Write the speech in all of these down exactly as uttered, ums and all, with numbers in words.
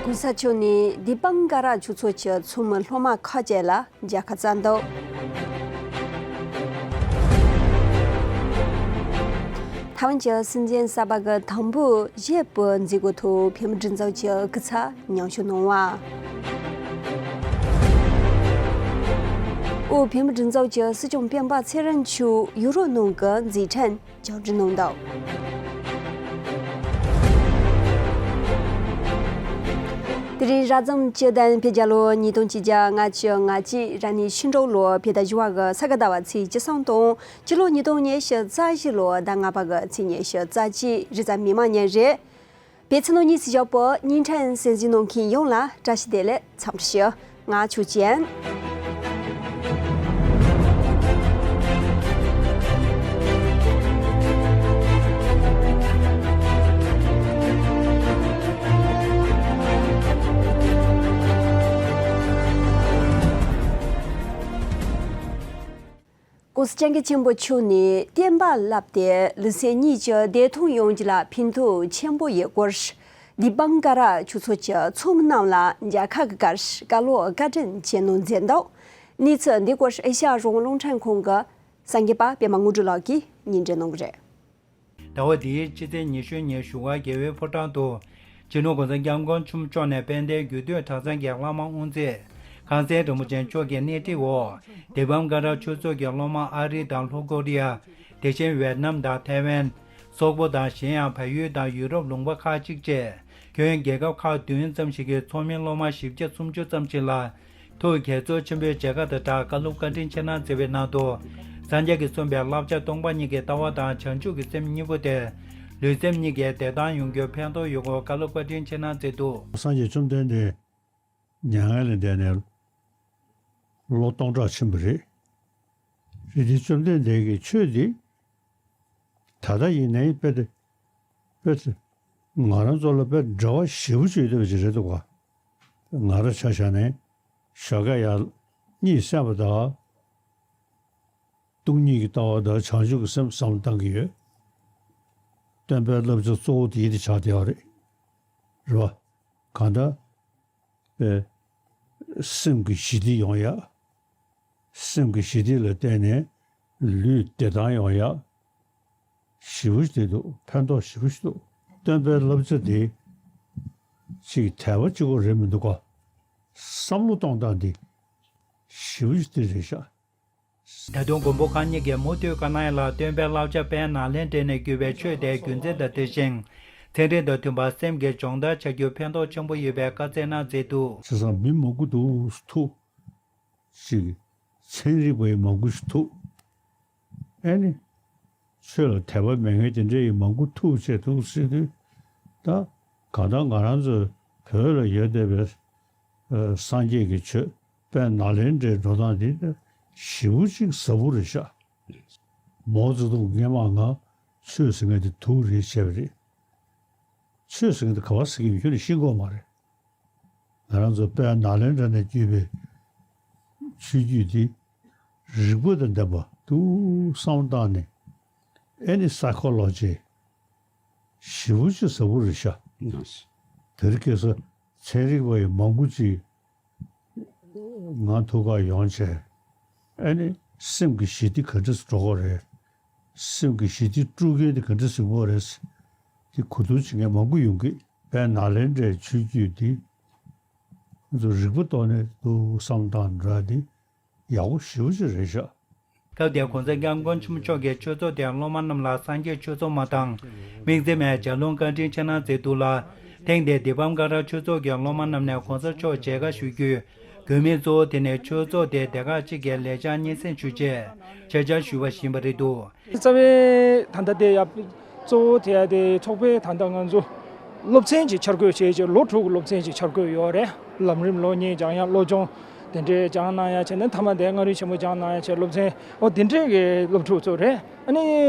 གོང་ས་མཆོག་ནས་དི་པང་ཀ་ར་ཆོས་ཚོགས་ཀྱི་ཚོགས་མི་སློབ་མ་ཁག་ཅིག་ལ་མཇལ་ཁ་བསྩལ་འདུག་ཐའེ་ཝན་གྱི་སྲིད་འཛིན་གསར་པ་གི་དམ་འབུལ་བཞེས་པའི་མཛད་སྒོའི་ཐོག་བོད་མིའི་སྒྲིག་འཛུགས་ཀྱི་སྐུ་ཚབ་མཉམ་ཞུགས་གནང་བ། དབུས་བོད་མིའི་སྒྲིག་འཛུགས་ཀྱི་སྲིད་སྐྱོང་སྤེན་པ་ཚེ་རིང་མཆོག་ཡུ་རོབ་ནང་གི་མཛད་འཕྲིན་བཅར་འདྲི་གནང་འདུག་དེ་རིང་རབ་བྱུང་བཅུ་བདུན་བོད་རྒྱལ་ལོ་ཉིས་སྟོང་ཆིག་བརྒྱ་ལྔ་བཅུ་ང་གཅིག་རབ་གནས་ཤིང་འབྲུག་ལོ་བོད་ཟླ་བཞི་པ་གི་ས་ག་ཟླ་བ་ཚེས་བཅུ་གསུམ་དང་སྤྱི་ལོ་ཉིས་སྟོང་ཉི་ཤུ་རྩ་བཞི་ལོ་ཟླ་ལྔ་པ་གི་ཚེས་ཉི་ཤུ་རྩ་གཅིག་རེས་གཟའ་མིག་དམར་ཉིན་རེད། བོད་ཕྱི་ནང་གཉིས་སུ་བཞག་པའི་བརྙན་འཕྲིན་གསན་གཟིགས་གནང་མཁན་ཡོངས་ལ་བཀྲ་ཤིས་བདེ་ལེགས་འཚམས་འདྲི་ཞུ། ང་ཆོས་ཅན། ༸གོང་ས་༸སྐྱབས་མགོན་ཆེན་པོ་མཆོག་ནས་བསྟན་པ་བསླབས་ཏེ་ལུས་སེམས་གཉིས་ཀྱི་བདེ་ཐང་ཡོངས་ཀྱི་ལ་ཕན་ཐོགས་ཆེན་པོ་ཡོད་སྐོར། དི་པང་ཀ་ར་ཆོས་ཚོགས་ཀྱི་ཚོགས་མི་རྣམས་ལ་མཇལ་ཁ་གི་སྐབས་བཀའ་སློབ་བཀའ་དྲིན་ཆེ་གནང་མཛད་འདུག་གནས་ཚུལ་འདི་སྐོར་ཨེ་ཤ་ཡ་རང་དབང་རླུང་འཕྲིན་ཁང་གི་གསར་འགོད་པ་པད་མ་དངོས་གྲུབ་ལགས་ཀྱིས་སྙན་སྒྲོན་གནང་གི་རེད། ཟླ་བ་འདིའི་ཕྱི་ཚེས་ཉི་ཤུ་ཉིན་བཞུགས་སྒར་རྒྱལ་བའི་ཕོ་བྲང་དུ། སྤྱི་ནོར་༸གོང་ས་༸སྐྱབས་མགོན་ཆེན་པོ་མཆོག་ནས་དཔལ་ལྡན་རྒྱུད་སྟོད་གྲྭ་ཚང་གི་བླ་མ་དབུ་མཛད་ཁང་གསར་རིན་པོ་ཆེ་མཆོག་གི་སྣེ་ཁྲིད་འོག་དི་པང་ཀ་ར་ཆོས་ཚོགས་ཀྱི་སློབ་མ་ཨ་རི་དང་ལྷོ་ཀོ་རི་ཡ། དེ་བཞིན་ཝེད་ནམ་དང་ཐའེ་ཝན། སོག་པོ་དང་གཞན་ཡང་བལ་ཡུལ་དང་ཡུ་རོབ་ལུང་པ་ཁག་ཅིག་བཅས་ཁྱོན་རྒྱལ་ཁབ་ཁག་བདུན་ཙམ་ཞིག་གི་ཚོགས་མི་སློབ་མ་བཞི་བརྒྱ་སུམ་ཅུ་ཙམ་ཞིག་ལ། ཐུགས་དགྱེས་ཚོར་ཆེན་པོས་མཇལ་ཁ་དང་སྦྲགས་བཀའ་སློབ་བཀའ་དྲིན་ཆེ་གནང་མཛད་པའི་ནང་དུ། སངས་རྒྱས་ཀྱིས་གསུངས་པའི་བསླབ་བྱ་སྟོང་པ་ཉིད་ཀྱི་ལྟ་བ་དང་བྱང་ཆུབ་ཀྱི་སེམས་གཉིས་པོ་དེ། ལུས་སེམས་གཉིས་ཀའི་བདེ་ཐང་ཡོང་རྒྱུར་ཕན་ཐོགས་ཡོང་སྐོར་བཀའ་སློབ་བཀའ་དྲིན་ཆེ་གནང་མཛད་འདུག་སངས་རྒྱས་བཅོམ་ལྡན་འདས་མྱ་ངན་ལས་འདས་ནས་ལོ་སྟོང་ཕྲག་ཕྱིན་པ་རེད། རེད་དེ་བཅོམ་ལྡན་འདས་ཀྱི་ཆོས་འདི་ད་ལྟ་ཡིན་ནའི་དཔེ་དེ་དཔེ་དེ་ང་རང་ཚོ་ལ་དཔེ་འབྲེལ་བ་ཞེ་པོ་ཅིག་ཡོད་པ་ཅིག་རེད་འདུག་ག་ང་རང་ཆ་བཞག་ནས་ཞོགས་ཀས་ཡར་གཉིད་སད་པ་དང་སྟོང་ཉིད་ཀྱི་ལྟ་བ་དང་བྱང་ཆུབ་ཀྱི་སེམས་བསམ་བློ་བཏང་གི་ཡོད། སྟོན་པའི་བསླབ་བྱ་གཙོ་བོ་དེ་འདི་ཆགས་བསྡད་པ་རེད། རེད་བ། གང་ལྟར། པའི་སེམས་ཀྱི་ཞི་བདེ་ཡོང་ཡ། སེམས་ཀྱི་ཞི་བདེ་ལ་བརྟེན་ནས་ལུས་བདེ་ཐང་ཡོང་ཡ། ཞེ་པོ་ཞིག་འདུག་ཕན་ཐོགས་ཞེ་པོ་ཞིག་འདུག་སྟོན་པའི་བསླབ་བྱ་དེ་ཅིག་དད་པ་གཅིག་པོ་རེད་མི་འདུག་ག་བསམ་བློ་གཏོང་སྟངས་འདི་ཞེ་པོ་ཞིག་དེ་རེད་ཤག་ད་དུང་མགོན་པོ་གང་ཉིད་ཀྱིས་མུ་མཐུད་བཀའ་གནང་ཡ་ལ་སྟོན་པའི་བསླབ་བྱ་དཔལ་ནཱ་ལེནྡྲ་ནས་བརྒྱུད་པའི་ཆོས་དེ་རྒྱུ་མཚན་དང་འབྲེལ་ཞིང་། ཚན་རིག་དང་མཐུན་པར་སེམས་ཀྱི་སྦྱོང་བརྡར་བྱ་རྒྱུར་ཕན་ཐོགས་ཆེན་པོ་ཡོད་པའི་བཀའ་སྩལ་གནང་མཛད་འདུག་བྱས་ཙང་མི་མང་པོ་འདུག་ཐུག་ཅིག་ཚན་རིག་པ་ཡི་མང་པོ་ཞིག་ཐུག་ཨེ་ནི། ཆོས་ལ་དད་པ་མེད་མཁན་དེ་འདྲ་ཡི་མང་པོ་ཐུག་བྱས་འདུག་ཟེར་དུས། ད་གང་ལྟར་ང་རང་ཚོའི་བོད་ལ་ཡོད་བསྡད་པའི་ཨ་སངས་རྒྱས་ཀྱི་ཆོས་དཔལ་ནཱ་ལེནྡྲའི་འགྲོ་སྟངས་འདི་ཞེ་པོ་ཅིག་ཟབ་པོ་རེད་ཤག་མའོ་ཙེ་ཏུང་སྔས་མ་ང་ཆོས་ཟེར་མཁན་དེ་དུག་རེད་བྱས་པ་རེད། ཆོས་ཟེར་མཁན་དེ་ག་པར་ཟེར་གྱི་ཡོད་ཁྱོན་ནས་ཤེས་ཀྱི་ཡོད་མ་རེད། ང་རང་ཚོ་དཔལ་ནཱ་ལེནྡྲ་ནས་བརྒྱུད་པའི་ཆོས་བརྒྱུད་འདི་རིག་པ་དང་ལྡན་པ་འདུག་བསམ་བློ་བཏང་ནས་ཨེ་ནི་སའི་ཁོ་ལོ་ཇི་ཞེ་པོ་ཅིག་ཟབ་པོ་རེད་ཤག་དེ་རིང་ཁ་སང་ཚན་རིག་པ་ཡི་མང་པོ་ཅིག་ང་ཐུག་ག་ཡོང་བྱས། ཨ་ནི་སེམས་ཀྱི་ཞི་བདེ་ག་འདྲ་སེ་འགྲོ་གི་རེད། སེམས་ཀྱི་ཞི་བདེ་དཀྲུག་མཁན་དེ་ག་འདྲ་སེ་ཡོང་གི་རེད། དེ་གོ་བསྡུར་བྱེད་མཁན་མང་པོ་ཡོང་གི་དཔལ་ནཱ་ལེནྡྲའི་ཆོས་བརྒྱུད་འདི་ང་ཚོ་རིག་པ་ཐོག་ནས་འདུག་བསམ་བཏང་འདྲ་འདི་ཡག་པོ་ཞེ་པོ་ཅིག་རེད་ཤག་སྐབས་དེར་༸གོང་ས་༸སྐྱབས་མགོན་ཆེན་པོ་མཆོག་གིས་ཆོས་ཚོགས་དེར་སློབ་མ་རྣམས་ལ་སངས་རྒྱས་ཆོས་ཚོགས་མ་དང་། དམིགས་བརྩེ་མའི་ལྗགས་ལུང་བཀའ་དྲིན་ཆེ་གནང་མཛད་འདུག་ལ། ཐེངས་འདིར་དི་པང་ཀ་ར་ཆོས་ཚོགས་ཀྱི་སློབ་མ་རྣམས་ནས་༸གོང་ས་མཆོག་མཇལ་ཁ་ཞུ་རྒྱུའི་དགོས་དམིགས་གཙོ་བོ་དེ་ནི་ཆོས་ཚོགས་དེ་སྡེ་ཁག་གཅིག་གི་ལས་འཆར་སྙན་སེང་ཞུ་ཆེད་ཆེད་བཅར་ཞུས་པ་ཡིན་པ་རེད་འདུག་རྩ་བའི་ད་ལྟ་དེ་ཡ་གཙོ་བོ་དེ་ཡ་དེ་ཚོགས་པའི་ད་ལྟ་ང་ཚོ་སློབ་ཚན་ཅིག་འཆར་འགོད་བྱས་རྗེས་ལོ་དྲུག་གི་སློབ་ཚན་ཅིག་འཆར་འགོད་ཡོད་རེད། ལམ་རིམ་ལོ་གཉིས་སྦྱང་ཡ་སློབ་སྦྱོང་དེ་འདྲའི་སྦྱང་གནང་ཡ་བྱས་ནས་མཐའ་མ་དེ་མངའ་རིས་ཆེན་མོ་སྦྱང་གནང་ཡ་བྱས་སློབ་ཚན་འོ་དེ་འདྲའི་གི་སློབ་ཕྲུག་ཚོ་རེད། ཨ་ནི་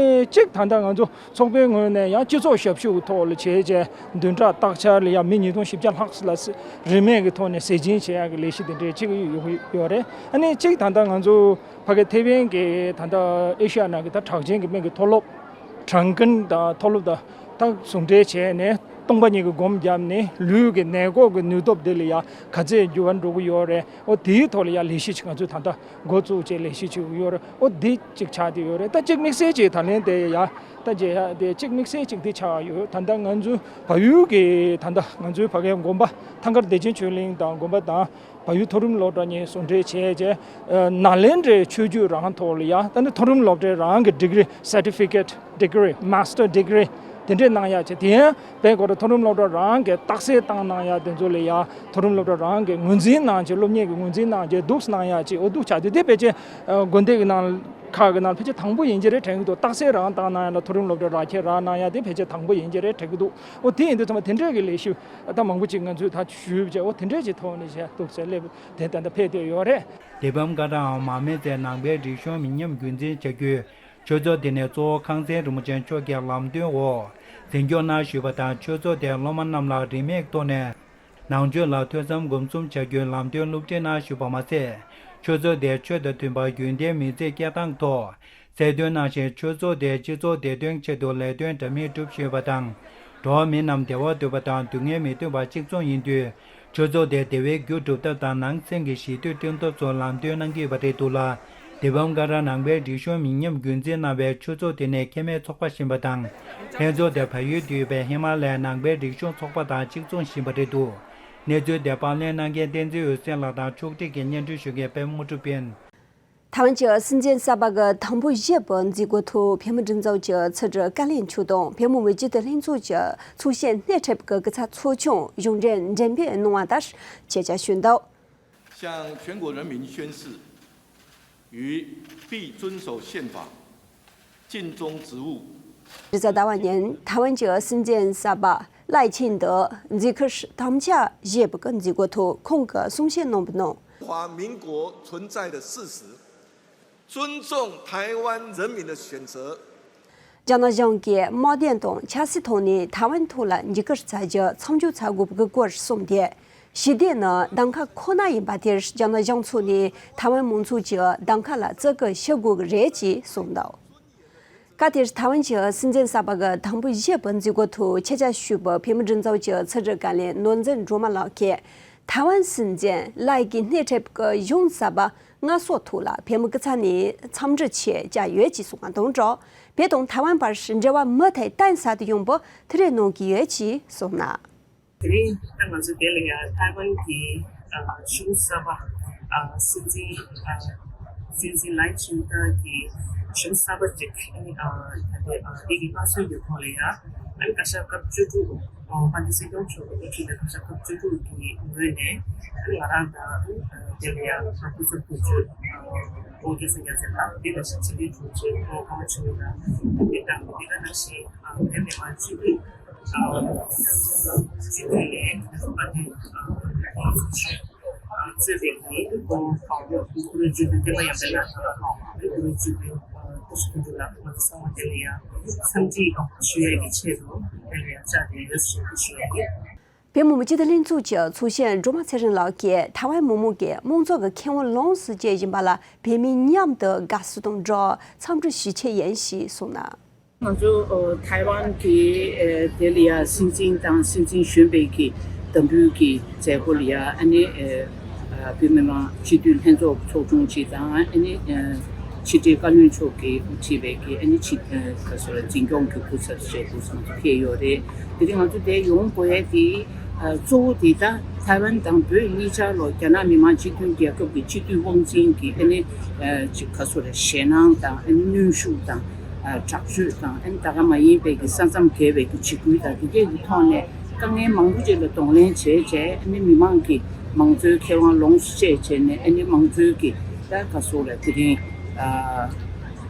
གཅིག་ད་ལྟ་ང་ཚོ་ཚོགས་པའི་ངོས་ནས་ཡང་སྤྱི་ཚོགས་ཞབས་ཞུ་གི་ཐོག་ལ་བྱས་རྗེས་བདུན་ཕྲག་སྟག་འཆར་ལ་ཡ་མི་ཉིས་སྟོང་བཞི་བརྒྱ་ལྷག་ལ་རིན་མེད་ཀྱི་ཐོག་ནས་ཟས་སྦྱིན་བྱེད་ཡ་གི་ལས་གཞི་དེ་འདྲའི་གཅིག་ཡོད་ཡོད་རེད། ཨ་ནི་གཅིག་ད་ལྟ་ང་ཚོ་ཕ་གི་ཐེ་ཝན་གྱི་ད་ལྟ་ཨེ་ཤ་ཡ་ནང་གི་ད་གྲགས་ཅན་གྱི་སྨན་གྱི་མཐོ་སློབ་གྲངས་ཀུན་དང་མཐོ་སློབ་དང་ད་ཟུང་འབྲེལ་བྱས་ནས་ སྟོང་པ་ཉིད་ཀྱི་སྒོམ་བརྒྱབ་ནས་ལུས་ཀྱི་ནད་འགོག་གི་ནུས་སྟོབས་དེ་ལ་ཡང་ག་ཚད་འགྱུར་བ་འགྲོ་གི་ཡོད་རེད། ཨོ་དེའི་ཐོག་ལ་ཡང་ལས་གཞི་ཅིག་ང་ཚོས་ད་ལྟ་འགོ་བཙུགས་བྱས་ལས་གཞི་ཅིག་ཡོད་རེད། ཨོ་དེ་གཅིག་ཆགས་བསྡད་ཡོད་རེད། ད་གཅིག་དམིགས་བསལ་ཅིག་ད་ལན་དེ་ཡང་ད་མཇལ་ཡ་དེ་གཅིག་དམིགས་བསལ་ཅིག་དེ་ཆགས་ཡོད། ད་ལྟ་ང་ཚོའི་བལ་ཡུལ་གྱི་ད་ལྟ་ང་ཚོའི་ཕ་གིའི་དགོན་པ་ཐང་དཀར་བདེ་ཆེན་ཆོས་གླིང་དང་དགོན་པ་དང་། བལ་ཡུལ་མཐོ་རིམ་སློབ་གྲྭ་གཉིས་ཟུང་འབྲེལ་བྱས་རྗེས། ནཱ་ལེནྡྲའི་ཆོས་བརྒྱུད་རང་ཐོག་ལ་ཡང་ད་ནི་མཐོ་རིམ་སློབ་གྲྭའི་རང་གི་ཌིག་རི། Certificate degree, Master degree དེ་འདྲས་གནང་ཡག་བྱས། དེ་ཡང་བལ་ཡུལ་མཐོ་རིམ་སློབ་གྲྭ་རང་གི་རྟགས་གསལ་བཏང་གནང་ཡག་དེ་ཚོ་ལ་ཡང་མཐོ་རིམ་སློབ་གྲྭ་རང་གི་ངོས་འཛིན་གནང་བྱས། སློབ་གཉེར་གྱི་ངོས་འཛིན་གནང་བྱས་འདུག་གནང་ཡག་ཅིག་འོ་འདུག་ཆགས་དུས་དེ་ཕལ་ཆེར་དགོན་སྡེ་གི་ནང་ཁག་གི་ནང་ཕལ་ཆེར་དང་པོ་ཡིན་གྱི་རེད་དྲན་གྱི་འདུག་རྟགས་གསལ་རང་བཏང་གནང་ཡག་ལ་མཐོ་རིམ་སློབ་གྲྭ་རང་ཁྱེར་རང་གནང་ཡག་དེ་ཕལ་ཆེར་དང་པོ་ཡིན་གྱི་རེད་དྲན་གྱི་འདུག་འོ་དེ་ཡིན་དུས་ཚང་མ་དེ་འདྲས་ཀྱི་ལས་གཞི་ད་མང་པོ་ཅིག་ང་ཚོས་ད་ཞུས་བྱས། འོ་དེ་འདྲས་ཀྱི་ཐོག་ནས་བྱས་འདུག་ཟེར་སླེབས། དེ་ད་ལྟ་ཕེབས་བསྡད་ཡོད་རེད། དེ་བའམ་ཀ་ཏ་འམ་མ་མེ་ཙེ་ནང་པའི་རིག་གཞུང་མི་ཉམས་རྒྱུན་འཛིན་བྱ་རྒྱུའི་ཆོས་ཚོགས་དེ་ནས་གཙོ་བོ་ཁང་ཚན་རིན་པོ་ཆེ་མཆོག་གི་ལམ་སྟོན་འོག་འཛིན་སྐྱོང་གནང་བཞུགས་པ་དང་། ཆོས་ཚོགས་དེའི་སློབ་མ་རྣམས་ལ་རིན་མེད་ཐོག་ནས་ནང་ཆོས་ལ་ཐོས་བསམ་སྒོམ་གསུམ་བྱ་རྒྱུའི་ལམ་སྟོན་སློབ་ཁྲིད་གནང་བཞུགས་པ་མ་ཟད། ཆོས་ཚོགས་དེའི་ཆོས་དང་མཐུན་པ་རྒྱུན་ལྡན་མི་ཚེ་སྐྱེལ་སྟངས་ཐོག་གསལ་སྟོན་གནང་ཞིང་། ཆོས་ཚོགས་དེའི་སྤྱི་ཚོགས་བདེ་དོན་ཆེད་དུ་ལས་དོན་འདྲ་མིན་སྒྲུབ་བཞིན་ཡོད་པ་དང་། འགྲོ་བ་མི་རྣམས་བདེ་བ་འདོད་པ་དང་སྡུག་བསྔལ་མི་འདོད་པ་གཅིག་མཚུངས་ཡིན་དུས། ཆོས་ཚོགས་དེ་བདེ་བའི་རྒྱུ་སྒྲུབ་ཐབས་དང་ནང་སེམས་ཀྱི་ཞི་དུལ་བསྐྲུན་ཐབས་སུ་ལམ་སྟོན་གནང་གི་ཡོད་པ་རེད་འདུག་ལ། དེ་བའམ་ཀ་ཏ་ནང་པའི་རིག་གཞུང་མི་ཉམས་རྒྱུན་འཛིན་གནང་བའི་ཆོས་ཚོགས་དེ་ནས་ཁེ་མེད་ཚོགས་པ་ཟིན་པ་དང་། ལྷན་ཚོགས་དེར་བལ་ཡུལ་དུ་ཡོད་པའི་ཧི་མ་ལའི་ནང་པའི་རིག་གཞུང་ཚོགས་པ་དང་གཅིག་མཚུངས་ཟིན་པ་རེད་འདུག་གནས་ཚུལ་དེ་པར་ལེན་གནང་མཁན་བསྟན་འཛིན་འོད་ཟེར་ལགས་དང་ཕྱོགས་སྒྲིག་གིས་སྙན་སྒྲོན་ཞུ་མཁན་པད་མ་དངོས་གྲུབ་ཡིན། ཐའེ་ཝན་གྱི་སྲིད་འཛིན་གསར་པ་གི་དམ་པོ་བཞི་པ་མཛད་སྒོ་ཐོག་བོད་མི་སྒྲིག་འཛུགས་ཀྱི་ཚོགས་གཙོ་བཀའ་བློན་མཆོག་དང་བོད་མི་མང་སྤྱི་འཐུས་ལྷན་ཚོགས་ཀྱི་ཚོགས་གཞོན་སྣེ་ཁྲིད་ཀྱི་སྐུ་ཚབ་ཚོགས་ཆུང་གཞུང་འབྲེལ་འགྲེམས་སྤེལ་གནང་བ་ལྟར་ཆེད་བཅར་ཞུས་འདུག向全国人民宣誓，与必遵守宪法， 尽忠职务。 རེས་གཟའ་ཟླ་བ་ཉིན་ཐའེ་ཝན་གྱི་སྲིད་འཛིན་གསར་པ་ལའེ་ཆིང་ཏེ་མཛད་ཁུར་དམ་བཅའ་བཞེས་པ་གི་མཛད་སྒོ་ཐོག་ཁོང་གིས་གསུང་བཤད་གནང་བ་ནང་། 中华民国存在的事实，尊重台湾人民的选择。 རྒྱ་ནག་གཞུང་གིས་དམག་དོན་དང་ཆབ་སྲིད་ཐོག་ནས་ཐའེ་ཝན་ཐོག་ལ་འཇིགས་སྐུལ་བྱ་རྒྱུ་མཚམས་འཇོག་བྱ་དགོས་པ་གི་སྐོར་གསུངས་ཏེ། ཞི་བདེ་ནི་གདམ་ག་ཁོ་ན་ཡིན་པ་དེར་རྒྱ་ནག་གཞུང་ཕྱོགས་ནས་ཐའེ་ཝན་མང་ཚོགས་ཀྱི་གདམ་ག་ལ་བརྩི་བཀུར་ཞུ་དགོས་ཀྱི་རེད་ཅེས་གསུངས་འདུག་སྐབས་དེར་ཐའེ་ཝན་གྱི་སྲིད་འཛིན་གསར་པ་གི་དམ་པོ་བཞི་པ་མཛད་སྒོ་ཐོག་ཆེད་བཅར་ཞུས་པའི་བོད་མི་སྒྲིག་འཛུགས་ཀྱི་ཚོགས་གཙོ་བཀའ་བློན་ནོར་འཛིན་སྒྲོལ་མ་ལགས་ཀྱིས། ཐའེ་ཝན་སྲིད་འཛིན་ལའེ་ཀྱིས་སྣེ་ཁྲིད་ཀྱི་གཞུང་གསར་པ་མངའ་གསོལ་ཐོག་ལ་བོད་མི་སྐུ་ཚབ་ནས་འཚམས་འདྲི་ཆེད་བཅར་ཡོད་ཅེས་གསུངས་པ་དང་སྦྲགས། བོད་དང་ཐའེ་ཝན་བར་འབྲེལ་བ་མུ་མཐུད་གཏིང་ཟབ་ཏུ་ཡོང་བར་ཐུགས་རེ་གནང་གི་ཡོད་ཅེས་གསུངས་གནང་། དེ་རིང་ད་ང་ཚོ་དེ་ལ་ཡང་ཐའེ་ཝན་གྱི་གཞུང་གསར་པ་སྲིད་འཛིན་སྲིད་འཛིན་ལའེ་ཆིང་ཏེ་གི་གཞུང་གསར་པ་ཅིག་ཨ་ནི་ད་ལྟ་དེ་གི་མངའ་གསོལ་གྱི་ཐོག་ལ་ཡང་ཨ་ནི་བཀའ་ཤག་སྐབས་བཅུ་དྲུག་དཔལ་ལྡན་སྲིད་སྐྱོང་མཆོག་གིས་འགོ་ཁྲིད་པའི་བཀའ་ཤག་སྐབས་བཅུ་དྲུག་གི་ངོས་ནས་ཨ་ནི་ང་རང་དང་དེ་ལ་ཡང་སྐུ་ཚབ་དོན་གཅོད་ཨོ་རྒྱལ་སྲས་རྒྱལ་མཚན་ལགས། དེ་ནང་བཞིན་ཕྱི་དྲིལ་དྲུང་ཆེ་ཨོ་ཀརྨ་ཆོས་གླིང་ལགས། དེ་དང་དེ་ག་ནང་བཞིན་བོད་མི་མང་སྤྱི་འཐུས་སྤྱི་འཐུས་ནས་དཔལ་ལྡན་ཚོགས་གཙོས་པའི་གི་ཁོང་བཀུར་འོས་སྤྱི་འཐུས་བསྟན་པ་ཡར་འཕེལ་ལགས་དང་བཀུར་འོས་སྤྱི་འཐུས་སྐུ་ཞབས་དོན་གྲུབ་ལགས། ང་ཚོ་ཚང་མ་དེ་ལ་ཡང་འཚམས་འདྲི་ཞུ་ཡས་ཀྱི་ཆེད་དུ་དེ་ལ་ཡང་བཅར་ཏེ་ཡོད་ཞུ་ཞུ་ཡ་ཡིན། བོད་མི་མང་སྤྱི་འཐུས་ལྷན་ཚོགས་ཀྱི་ཚོགས་གཞོན་སྒྲོལ་མ་ཚེ་རིང་ལགས་ཀྱིས་ཐའེ་ཝན་མི་མང་གིས་དམངས་གཙོ་གི་ཁེ་དབང་ལོངས་སུ་སྤྱོད་བཞིན་པ་ལ་བོད་མི་མཉམ་དུ་དགའ་བསུ་དང་སྦྲགས་འཚམས་འདྲི་ཞུ་ཆེད་ཡིན་ཞེས་གསུངས་གནང་། ང་ཚོ་ཐའེ་ཝན་གྱི་དེ་ལ་ཡང་སྲིད་འཛིན་དང་སྲིད་འཛིན་གཞོན་པའི་གི་དམ་འབུལ་གྱི་མཛད་སྒོ་ལ་ཡང་ཨ་ནི་བོད་མི་མང་སྤྱི་འཐུས་ལྷན་ཚོགས་ཚོགས་ཆུང་གཅིག་དང་ཨ་ནི་ཕྱི་དྲིལ་བཀའ་བློན་མཆོག་གིས་དབུ་ཁྲིད་པའི་གི་ཨ་ནི་ཕྱི་ག་ཟེར་འཛིན་སྐྱོང་གི་སྐུ་ཚབ་བཅས་སྐུ་ཚབ་ཚོ་ཕེབས་ཡོད་རེད། དེ་རིང་ང་ཚོ་དེ་ཡོང་དགོས་ཡས་དེ་གཙོ་བོ་དེ་ད་ཐའེ་ཝན་དང་བོད་གཉིས་ཆར་ལ་རྒྱ་ནག་མི་དམངས་སྤྱི་མཐུན་རྒྱལ་ཁབ་ཀྱི་སྤྱི་འཐུས་དབང་འཛིན་གྱི་ཨ་ནི་ཅིག་ག་ཟེར་ཞེད་སྣང་དང་ཨ་ནི་གནོན་ཤུགས་དང་དྲག་སྤྱོད་དང་ཨ་ནི་ད་ག་མ་ཡིན་པའི་གི་ས་མཚམས་བརྒལ་བའི་གི་འཇིགས་སྐུལ་དང་དེ་གས་ཀྱི་ཐོག་ནས་དཀའ་ངལ་མང་པོ་ཅིག་ལ་གདོང་ལེན་བྱས་བྱས་ཨ་ནི་མི་མང་གི་མང་གཙོའི་ཁེ་དབང་ལོངས་སུ་སྤྱད་བྱས་ནས་ཨ་ནི་མང་གཙོའི་གི་ད་ག་ཟེར་དེ་རིང་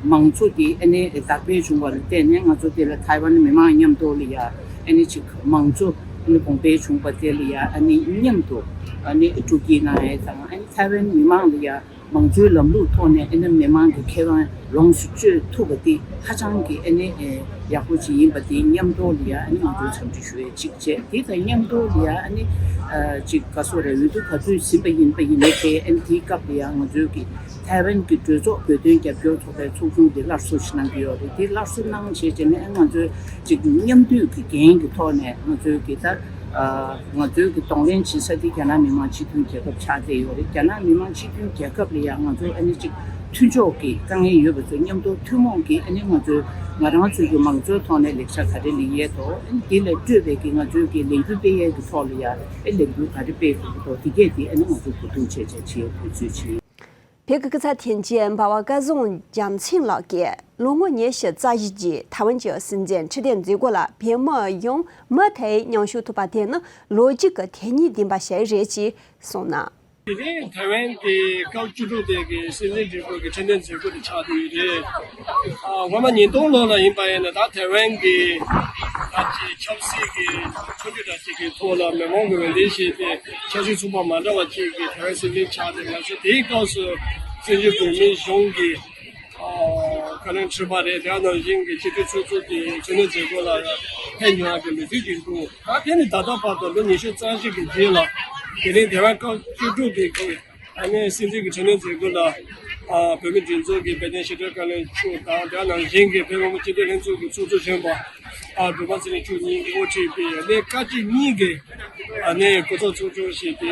མང་གཙོ་དེ་ཨ་ནི་དར་སྤེལ་བྱུང་བ་ལ་བརྟེན་ནས་ང་ཚོ་དེ་ལ་ཐའེ་ཝན་མི་མང་མཉམ་དུ་ལ་ཡ་ཨ་ནི་ཅིག་མང་གཙོ་ཨ་ནི་གོང་འཕེལ་བྱུང་བ་དེ་ལ་ཡ་ཨ་ནི་མཉམ་དུ་ཨ་ནི་སྤྲོ་སྐྱིད་གནང་ཡས་དང་ཨ་ནི་ཐའེ་ཝན་མི་མང་ལ་ཡ་ མང་གཙོའི་ལམ་ལུགས་ཐོག་ནས་ཨ་ནི་མི་མང་གི་ཁེ་དབང་ལོངས་སུ་སྤྱོད་ཐུབ་པ་དེ་ཧ་ཅང་གི་ཨ་ནི་ཨེ་ཡག་པོ་ཅིག་ཡིན་པ་དེ་མཉམ་དུ་ལ་ཡ་ཨ་ནི་ང་ཚོས་འཚམས་འདྲི་ཞུ་ཡས་གཅིག་བྱས། དེ་དང་མཉམ་དུ་ལ་ཡ་ཨ་ནི་ཨ་ཅིག་ག་སོ་རེ་འོས་བསྡུ་ག་དུས་ཟིན་པ་ཡིན་པ་ཡིན་ནའི་དེ་ཨ་ནི་དེའི་སྐབས་ལ་ཡ་ང་ཚོའི་གི་ཐའེ་ཝན་གྱི་གྲོས་ཚོགས་བོད་དོན་རྒྱབ་སྐྱོར་ཚོགས་པའི་ཚོགས་ཆུང་དེ་སླར་གསོ་ཞིག་གནང་གི་ཡོད་རེད། དེ་སླར་གསོ་གནང་བྱས་བྱས་ནས་ང་ཚོས་ཅིག་མཉམ་འདུས་ཀྱི་འགན་གྱི་ཐོག་ནས་ང་ཚོའི་གི་ད་ང་ཚོའི་གི་གདོང་ལེན་བྱེད་ས་དེ་རྒྱ་ནག་མི་དམངས་སྤྱི་མཐུན་རྒྱལ་ཁབ་ཆགས་བསྡད་ཡོད་རེད། རྒྱ་ནག་མི་དམངས་སྤྱི་མཐུན་རྒྱལ་ཁབ་ལ་ཡང་ང་ཚོ་ཨ་ནི་ཅིག་མཐུན་ཕྱོགས་ཀྱི་དཀའ་ངལ་ཡོད་པ་ཚོ་མཉམ་དུ་ཐུན་མོང་གི་ཨ་ནི་ང་ཚོའི་ང་རང་ཚོའི་གི་མང་གཙོའི་ཐོག་ནས་ལེགས་ཆ་ག་རེ་ལེན་ཡས་དོ། ཨ་ནི་དེ་ལས་སྤྲོས་པའི་གི་ང་ཚོའི་གི་ལས་འགུལ་སྤེལ་ཡས་ཀྱི་ཐོག་ལ་ཡང་ཨ་ལས་འགུལ་ག་རེ་སྤེལ་དགོས་ཀྱི་འདུག་དེ་གས་དེ་ཨ་ནི་ང་ཚོ་གོ་བསྡུར་བྱས་བྱས་བྱེད་ཡས་དུས་ཚོད་ཕྱིན། བོད་ཀྱི་སྐུ་ཚབ་དོན་གཅོད་འབའ་བ་སྐལ་བཟང་རྒྱལ་མཚན་ལགས་ཀྱིས་ལོ་ངོ་ཉི་ཤུ་རྩ་བཞི་རྗེས་ཐའེ་ཝན་གྱི་སྲིད་འཛིན་ཁྲི་སྟེང་མཛད་སྒོ་ལ་བོད་མི་ཡོངས་མུ་མཐུད་མཉམ་ཞུགས་ཐུབ་པ་དེ་ནི་ལོ་རྒྱུས་ཀྱི་དེ་ཉིད་ལྡན་པ་ཞིག་རེད་ཅེས་གསུངས་གནང་། དེ་རིང་ཐའེ་ཝན་གྱི་སྐབས་བཅུ་དྲུག་པའི་གི་སྲིད་འཛིན་སྒྲིག་འཛུགས་ཀྱི་ཁྲི་སྟེང་མཛད་སྒོ་དེ་ཆགས་བསྡད་ཡོད་རེད། ཨ་སྔོན་མ་ཉིས་སྟོང་ལོ་ལ་ཡིན་པ་ཡིན་ན་ད་ཐའེ་ཝན་གྱི་ད་ཅི་ཆབ་སྲིད་ཀྱི་འཕོ་འགྱུར་འདྲ་ཅིག་གི་ཐོག་ལ་མི་མང་གི་འོས་འདེམས་བྱས་ཏེ་ཆབ་སྲིད་ཚོགས་པ་མ་འདྲ་བ་ཅིག་གི་ཐའེ་ཝན་སྲིད་འཛིན་ཆགས་ཏེ། ང་ཚོ་དེའི་སྐབས་སུ་བཙན་བྱོལ་བོད་མིའི་གཞུང་གི་ཨ་བཀའ་བློན་ཁྲི་པ་རེད། དེ་ནང་བཞིན་གྱི་སྤྱི་འཐུས་ཚོགས་གཙོ་དེ་ཁྲི་སྟེང་མཛད་སྒོ་ལ་ཕེབས་མྱོང་ཡག་གི་ལོ་རྒྱུས་ཅིག་འདུག་ད་དེ་ནི་ད་ལྟ་བར་དུ་ལོ་ཉི་ཤུ་རྩ་བཞི་གི་རྗེས་ལ་དེ་རིང་ཐའེ་ཝན་སྐབས་བཅུ་དྲུག་གི་གི་ཨ་ནི་སྲིད་འཛིན་གྱི་ཁྲི་སྟེང་མཛད་སྒོ་ལ་ཨ་བོད་མིའི་སྒྲིག་འཛུགས་ཀྱི་དཔལ་ལྡན་ཞི་བདེའི་བཀའ་བློན་མཆོག་དང་། དེ་ནང་བཞིན་གྱི་བོད་མི་མང་སྤྱི་འཐུས་ལྷན་ཚོགས་ཀྱི་ཚོགས་གཙོ་གཞོན་པ་ཨ་འབྲུག་པ་ཚེ་རིང་མཆོག་གཉིས་ཀྱིས་དབུ་ཁྲིད་པའི་ཨ་ནི་བཀའ་སྤྱི་གཉིས་ཀྱི་ཨ་ནི་སྐུ་ཚབ་ཚོགས་ཆུང་ཞིག་དེ་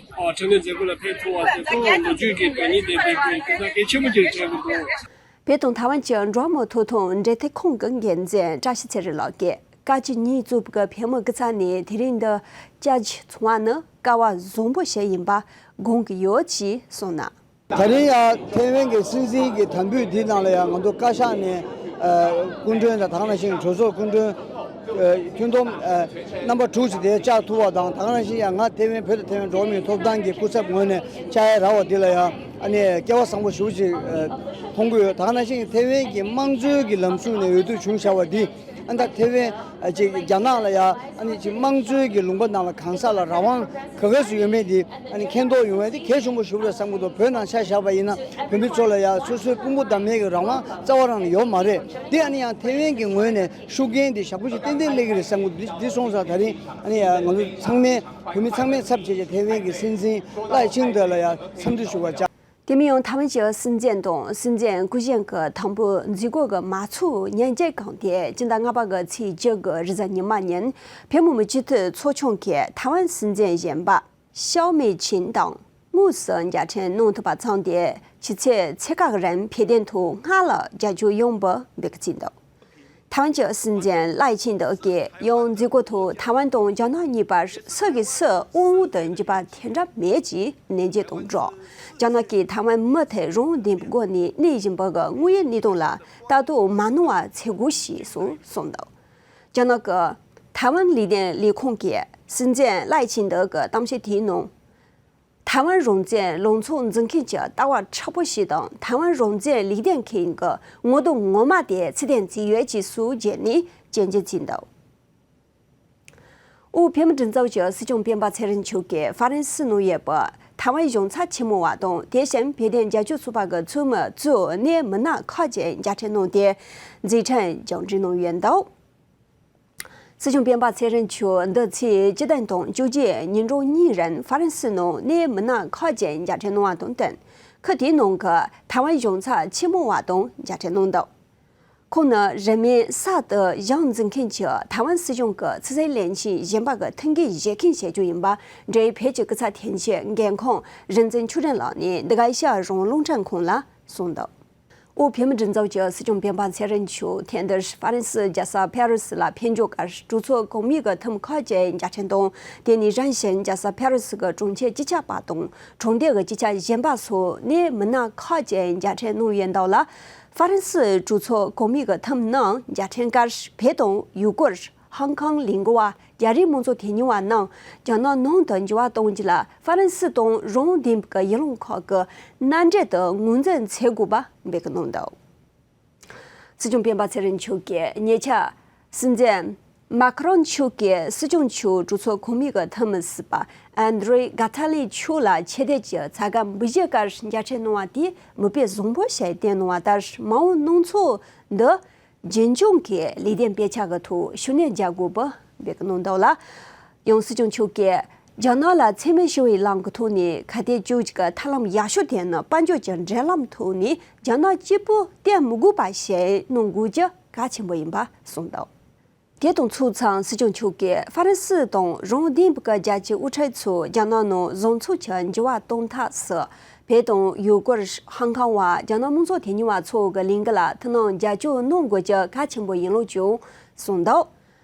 ཨ་ཁྲི་སྟེང་མཛད་སྒོ་ལ་ཕེབས་ཐུབ་པ་དེ་ཚོ་ལོ་རྒྱུས་ཀྱི་དོན་སྙིང་ལྡན་པའི་གི་གནད་འགག་གལ་ཆེན་པོ་ཅིག་དྲན་གྱི་འདུག་བོད་དང་ཐའེ་ཝན་གྱི་འགྲོ་བ་མིའི་ཐོབ་ཐང་འབྲེལ་མཐུད་ཁང་གི་འགན་འཛིན་བཀྲ་ཤིས་ཚེ་རིང་ལགས་ཀྱིས་བཀའ་སྤྱི་གཉིས་གཙོས་པའི་བོད་མི་སྐུ་ཚབ་ནས་དེ་རིང་འདི་བཅར་རྒྱུ་བྱུང་བ་ནི་སྐལ་བ་བཟང་པོ་ཞིག་ཡིན་པ་དགོངས་ཀྱི་ཡོད་ཅེས་གསུངས་གནང་། ད་རིང་ཡང་ཐའེ་ཝན་གྱི་སྲིད་འཛིན་གྱི་དམ་འབུལ་འདིའི་ནང་ལ་ཡང་ང་ཚོ་བཀའ་ཤག་ནས་ཨ་སྐུ་མགྲོན་དང་། དེ་ནང་བཞིན་གྲོས་ཚོགས་སྐུ་མགྲོན་ཨ་ཁྱོན་བསྡོམས་ཨ་རྣམ་པ་དྲུག་ཅིག་དེ་བཅར་ཐུབ་པ་དང་། དེ་ནང་བཞིན་ཡང་ང་ཐའེ་ཝན་བོད་དང་ཐའེ་ཝན་འགྲོ་བ་མིའི་ཐོབ་ཐང་གི་སྐུ་ཚབ་ངོས་ནས་བཅར་ཡ་རག་པ་འདི་ལ་ཡང་ཨ་ནི་སྐལ་བ་བཟང་པོ་ཞེ་པོ་ཅིག་ཨ་མཐོང་གི་ཡོད། དེ་ནང་བཞིན་ཐའེ་ཝན་གྱི་དམངས་གཙོའི་གི་ལམ་ཕྱོགས་ནས་འོས་བསྡུ་བྱུང་བཞག་པ་འདི། ཨ་ནི་ད་ཐའེ་ཝན་ཨ་ཅིག་རྒྱ་ནག་ལ་ཡ་ཨ་ནི་ཅིག་དམངས་གཙོའི་གི་ལུང་པ་ནང་ལ་གང་ཟག་ལ་རང་དབང་ག་ག་ཚོད་ཡོད་མེད་དེ་ཨ་ནི་མཁྱེན་རྟོགས་ཡོང་བ་དེ་གལ་ཆེན་པོ་ཞེ་པོ་རེད་བསམ་གྱི་འདུག་བོད་ནང་ཆ་བཞག་པ་ཡིན་ན་བོད་མི་ཚོ་ལ་ཡ་སོ་སོའི་དཔུང་པ་འདབ་མའི་གི་རང་དབང་རྩ་བ་རང་ལ་ཡོད་མ་རེད། དེ་ཨ་ནི་ཡང་ཐའེ་ཝན་གྱི་ངོས་ནས་ཤུགས་རྐྱེན་དེ་ཞེ་པོ་ཅིག་ཏན་ཏན་སླེབས་ཀྱི་རེད་བསམ་གྱི་འདུག་འདི་སོང་ཙང་ད་རིང་ཨ་ནི་ཡ་ང་ཚོ་ཚང་མས་བོད་མི་ཚང་མས་ཚབ་བྱས་བྱས་ཐའེ་ཝན་གྱི་སྲིད་འཛིན་ལའེ་ཆིང་ཏེ་ལ་ཡ་འཚམས་འདྲི་ཞུ་བར་བཅར། དེ་མིན་ཡང་ཐའེ་ཝན་གྱི་སྲིད་འཛིན་དང་སྲིད་འཛིན་སྐུ་གཞོན་གྱི་དང་པོའི་མཛད་སྒོ་གི་མ་ཚུགས་ཉིན་གཅིག་གོང་དེ་སྤྱི་ཟླ་ལྔ་པ་གི་ཚེས་བཅུ་དགུ་རེས་གཟའ་ཉི་མ་ཉིན་བོད་མི་མང་སྤྱི་འཐུས་ཚོགས་ཆུང་གིས་ཐའེ་ཝན་སྲིད་འཛིན་གཞོན་པ་ཞའོ་མེ་ཆིན་དང་དངོས་སུ་མཇལ་འཕྲད་གནང་ཐུབ་པ་མཚོན་ཏེ་ཕྱི་ཚེས་ཚེས་ཁག་རིང་བོད་དོན་ཐོག་སྔར་ལས་རྒྱབ་སྐྱོར་ཡོང་བའི་འབོད་སྐུལ་བྱས་འདུག་ཐའེ་ཝན་གྱི་སྲིད་འཛིན་ལའེ་ཆིང་ཏེ་གིས་ཡང་མཛད་སྒོའི་ཐོག་ཐའེ་ཝན་དང་རྒྱ་ནག་གཉིས་བར་སུ་གིས་སུ་དབང་འོག་ཏུ་འཇུག་པ་དེ་འདྲ་མེད་ཅེས་ནན་བརྗོད་དང་སྦྲགས། རྒྱ་ནག་གིས་ཐའེ་ཝན་མུ་མཐུད་རང་དབང་ལྡན་པའི་སྒོ་ནས་གནས་བཞིན་པའི་དངོས་ཡོད་གནས་སྟངས་ལ་ལྟ་རྟོག་མ་གནང་བ་བྱེད་དགོས་ཞེས་སོགས་གསུངས་འདུག་རྒྱ་ནག་གི་ཐའེ་ཝན་ལས་དོན་ལས་ཁུངས་ཀྱིས་སྲིད་འཛིན་ལའེ་ཆིང་ཏེ་གི་གཏམ་བཤད་དེའི་ནང་། ཐའེ་ཝན་རང་བཙན་ལངས་ཕྱོགས་འཛིན་མཁན་གྱི་ལྟ་བ་མཁྲེགས་པོ་ཞིག་དང་། ཐའེ་ཝན་རང་བཙན་ལས་དོན་མཁན་གྱི་ངོ་གདོང་ངོ་མ་དེ་ཚུལ་ལྡན་བརྩིས་ཡོད་ཅེས་སོགས་བརྗོད་ནས་སྐྱོན་བརྗོད་བྱས་འདུག་དབུས་བོད་མིའི་སྒྲིག་འཛུགས་ཀྱི་སྲིད་སྐྱོང་སྤེན་པ་ཚེ་རིང་མཆོག་གིས་ཧྥ་རན་སིའི་ནང་ཡོད་པའི་ཐའེ་ཝན་གཞུང་ཚབ་ཆེན་མོ་བ་དང་། དེ་བཞིན་བོད་དོན་རྒྱབ་སྐྱོར་ཚོགས་པ་གི་ཚོགས་མི་གཙོས་གནད་མི་སྣ་ཁག་ཅིག་མཇལ་འཕྲད་གནང་སྟེ་མཛད་འཕྲིན་རྒྱང་བསྒྲིགས་གནང་ཡོད་འདུག་སྲིད་སྐྱོང་སྤེན་པ་ཚེ་རིང་མཆོག་འདི་ཚེས་བཅུ་བདུན་དང་བཅུ་བརྒྱད་ཉིན་གྲངས་གཉིས་རིང་ཧྥ་རན་སིའི་ནང་གནད་མི་སྣ་ཁག་ཅིག་མཇལ་འཕྲད་གནང་བ་དང་བསྟུན། ཁུལ་དེའི་ནང་གི་ཐའེ་ཝན་གཞུང་ཚབ་ཆེན་མོ་བ་དང་མཇལ་འཕྲད་གནང་འདུག་ཁོང་ནི་རིང་མིན་གསར་དུ་གཞུང་འཛིན་མཁན་གྱི་ཐའེ་ཝན་སྲིད་གཞུང་གི་ཕྱི་སྲིད་བློན་ཆེན་གཞོན་པ་གི་ཐུགས་འགན་བཞེས་མཁན་བྱེད་རྒྱུ་ཡིན་པ། འབྲེལ་ཡོད་བོད་ཀྱི་སྐུ་ཚབ་དོན་གཅོད་འགན་འཁུར་རིག་འཛིན་ཆོས་སྒྲོན་ལགས་ནས་འདི་ག་ཨེ་ཤ་ཡ་རང་དབང་རླུང་འཕྲིན་ཁང་ལ་གསུངས་འདུག་དབུས་བོད་མིའི་སྒྲིག་འཛུགས་ཀྱི་སྲིད་སྐྱོང་སྤེན་པ་ཚེ་རིང་མཆོག་ཐེངས་འདིར་ཧྥ་རན་སིའི་རྒྱལ་ས་ཕ་རི་སི་ལ་ཕེབས་འབྱོར་ཁར་གྲོས་ཚོགས་གོང་མའི་གི་འཐུས་མི་ཁག་ཅིག་མཇལ་འཕྲད་དང་། དེ་ནས་རིམ་བཞིན་རྒྱལ་ས་ཕ་རི་སི་གི་གྲོང་ཁྱེར་སྤྱི་ཁྱབ་པ་དང་གྲོང་སྡེ་གི་སྤྱི་ཁྱབ་གཞོན་པ་སོགས་གནད་མི་སྣ་ཁག་ཅིག་མཇལ་འཕྲད་གནང་ཡོད་འདུག་ལ། ཧྥ་རན་སིའི་གྲོས་ཚོགས་གོང་མའི་གི་འཐུས་མི་རྣམས་མཇལ་འཕྲད་སྐབས་བོད་དང་ཡུ་གུར། ཧང་ཀང་ལས་འགུལ་བ། རྒྱ་རིགས་མང་གཙོ་དོན་གཉེར་བ་རྣམས་རྒྱ་ནག་ནང་དུ་འགྱུར་བ་གཏོང་རྒྱུ་ལ་ཧྥ་རན་སི་དང་རང་དབང་ལྡན་པའི་ཡུལ་ལུང་ཁག་གི་མནའ་འབྲེལ་དུ་ངོས་འཛིན་བྱེད་དགོས་པ་འབོད་སྐུལ་གནང་འདུག་སྲིད་སྐྱོང་སྤེན་པ་ཚེ་རིང་མཆོག་གིས་ཉེ་ཆར་སྲིད་འཛིན་ མཱ་ཁི་རོན་མཆོག་གིས་སྲིད་སྐྱོང་མཆོག་གྲོས་ཚོགས་གོང་མའི་གི་འཐུས་མི་ཟུར་པ་ཨན་དྲེ་གྷ་ཐ་ལི་མཆོག་ལ་ཆེ་བསྟོད་ཀྱི་ཚ་ཁ་འབུལ་རྒྱུ་སྐོར་མཇལ་འཕྲད་གནང་བ་དེ་མིག་དཔེ་བཟང་པོ་ཞིག་བསྟན་གནང་བ་ལྟར། མ་འོངས་གནང་ཚུལ་འདི་རྒྱུན་འཁྱོངས་ཀྱི་ལས་དོན་སྤེལ་ཆ་གི་ཐོག་ཤུགས་སྣོན་རྒྱག་དགོས་པ་འབོད་སྐུལ་གནང་འདུག་ལ། ཡང་སྲིད་སྐྱོང་མཆོག་གིས་རྒྱ་ནག་ལ་འཚེ་མེད་ཞི་བའི་ལམ་གྱི་ཐོག་ནས་ཁ་གཏད་གཅོག་རྒྱུ་གི་ཐབས་ལམ་ཡག་ཤོས་དེ་ནི་དཔལ་འབྱོར་གྱི་འབྲེལ་ལམ་ཐོག་ནས་རྒྱ་ནག་གཅིག་པུ་བརྟེན་མི་དགོས་པ་ཞིག་གནང་དགོས་རྒྱུ་གལ་ཆེན་པོ་ཡིན་པ་གསུངས་འདུག་དེ་དང་ཕྱོགས་མཚུངས། སྲིད་སྐྱོང་མཆོག་གིས་ཧྥ་རན་སི་དང་རང་དབང་ལྡན་པའི་རྒྱལ་སྤྱིའི་དབུ་ཁྲིད་ཚོས་རྒྱ་ནག་ནང་བཟང་ཕྱོགས་ཀྱི་འགྱུར་བ་གཏོང་ཐབས་སུ་བོད་དང་ཡུ་གུར། ཧང་ཀང་བ། རྒྱ་ནག་དམངས་གཙོ་དོན་གཉེར་བ་ཚོ་གི་ལས་འགུལ་ལ་ཐུགས་སྣང་རྒྱ་སྐྱེད་གནང་དགོས་རྒྱུ་གལ་ཆེན་པོ་ཡིན་ལུགས་ཀྱང་གསུངས་འདུག་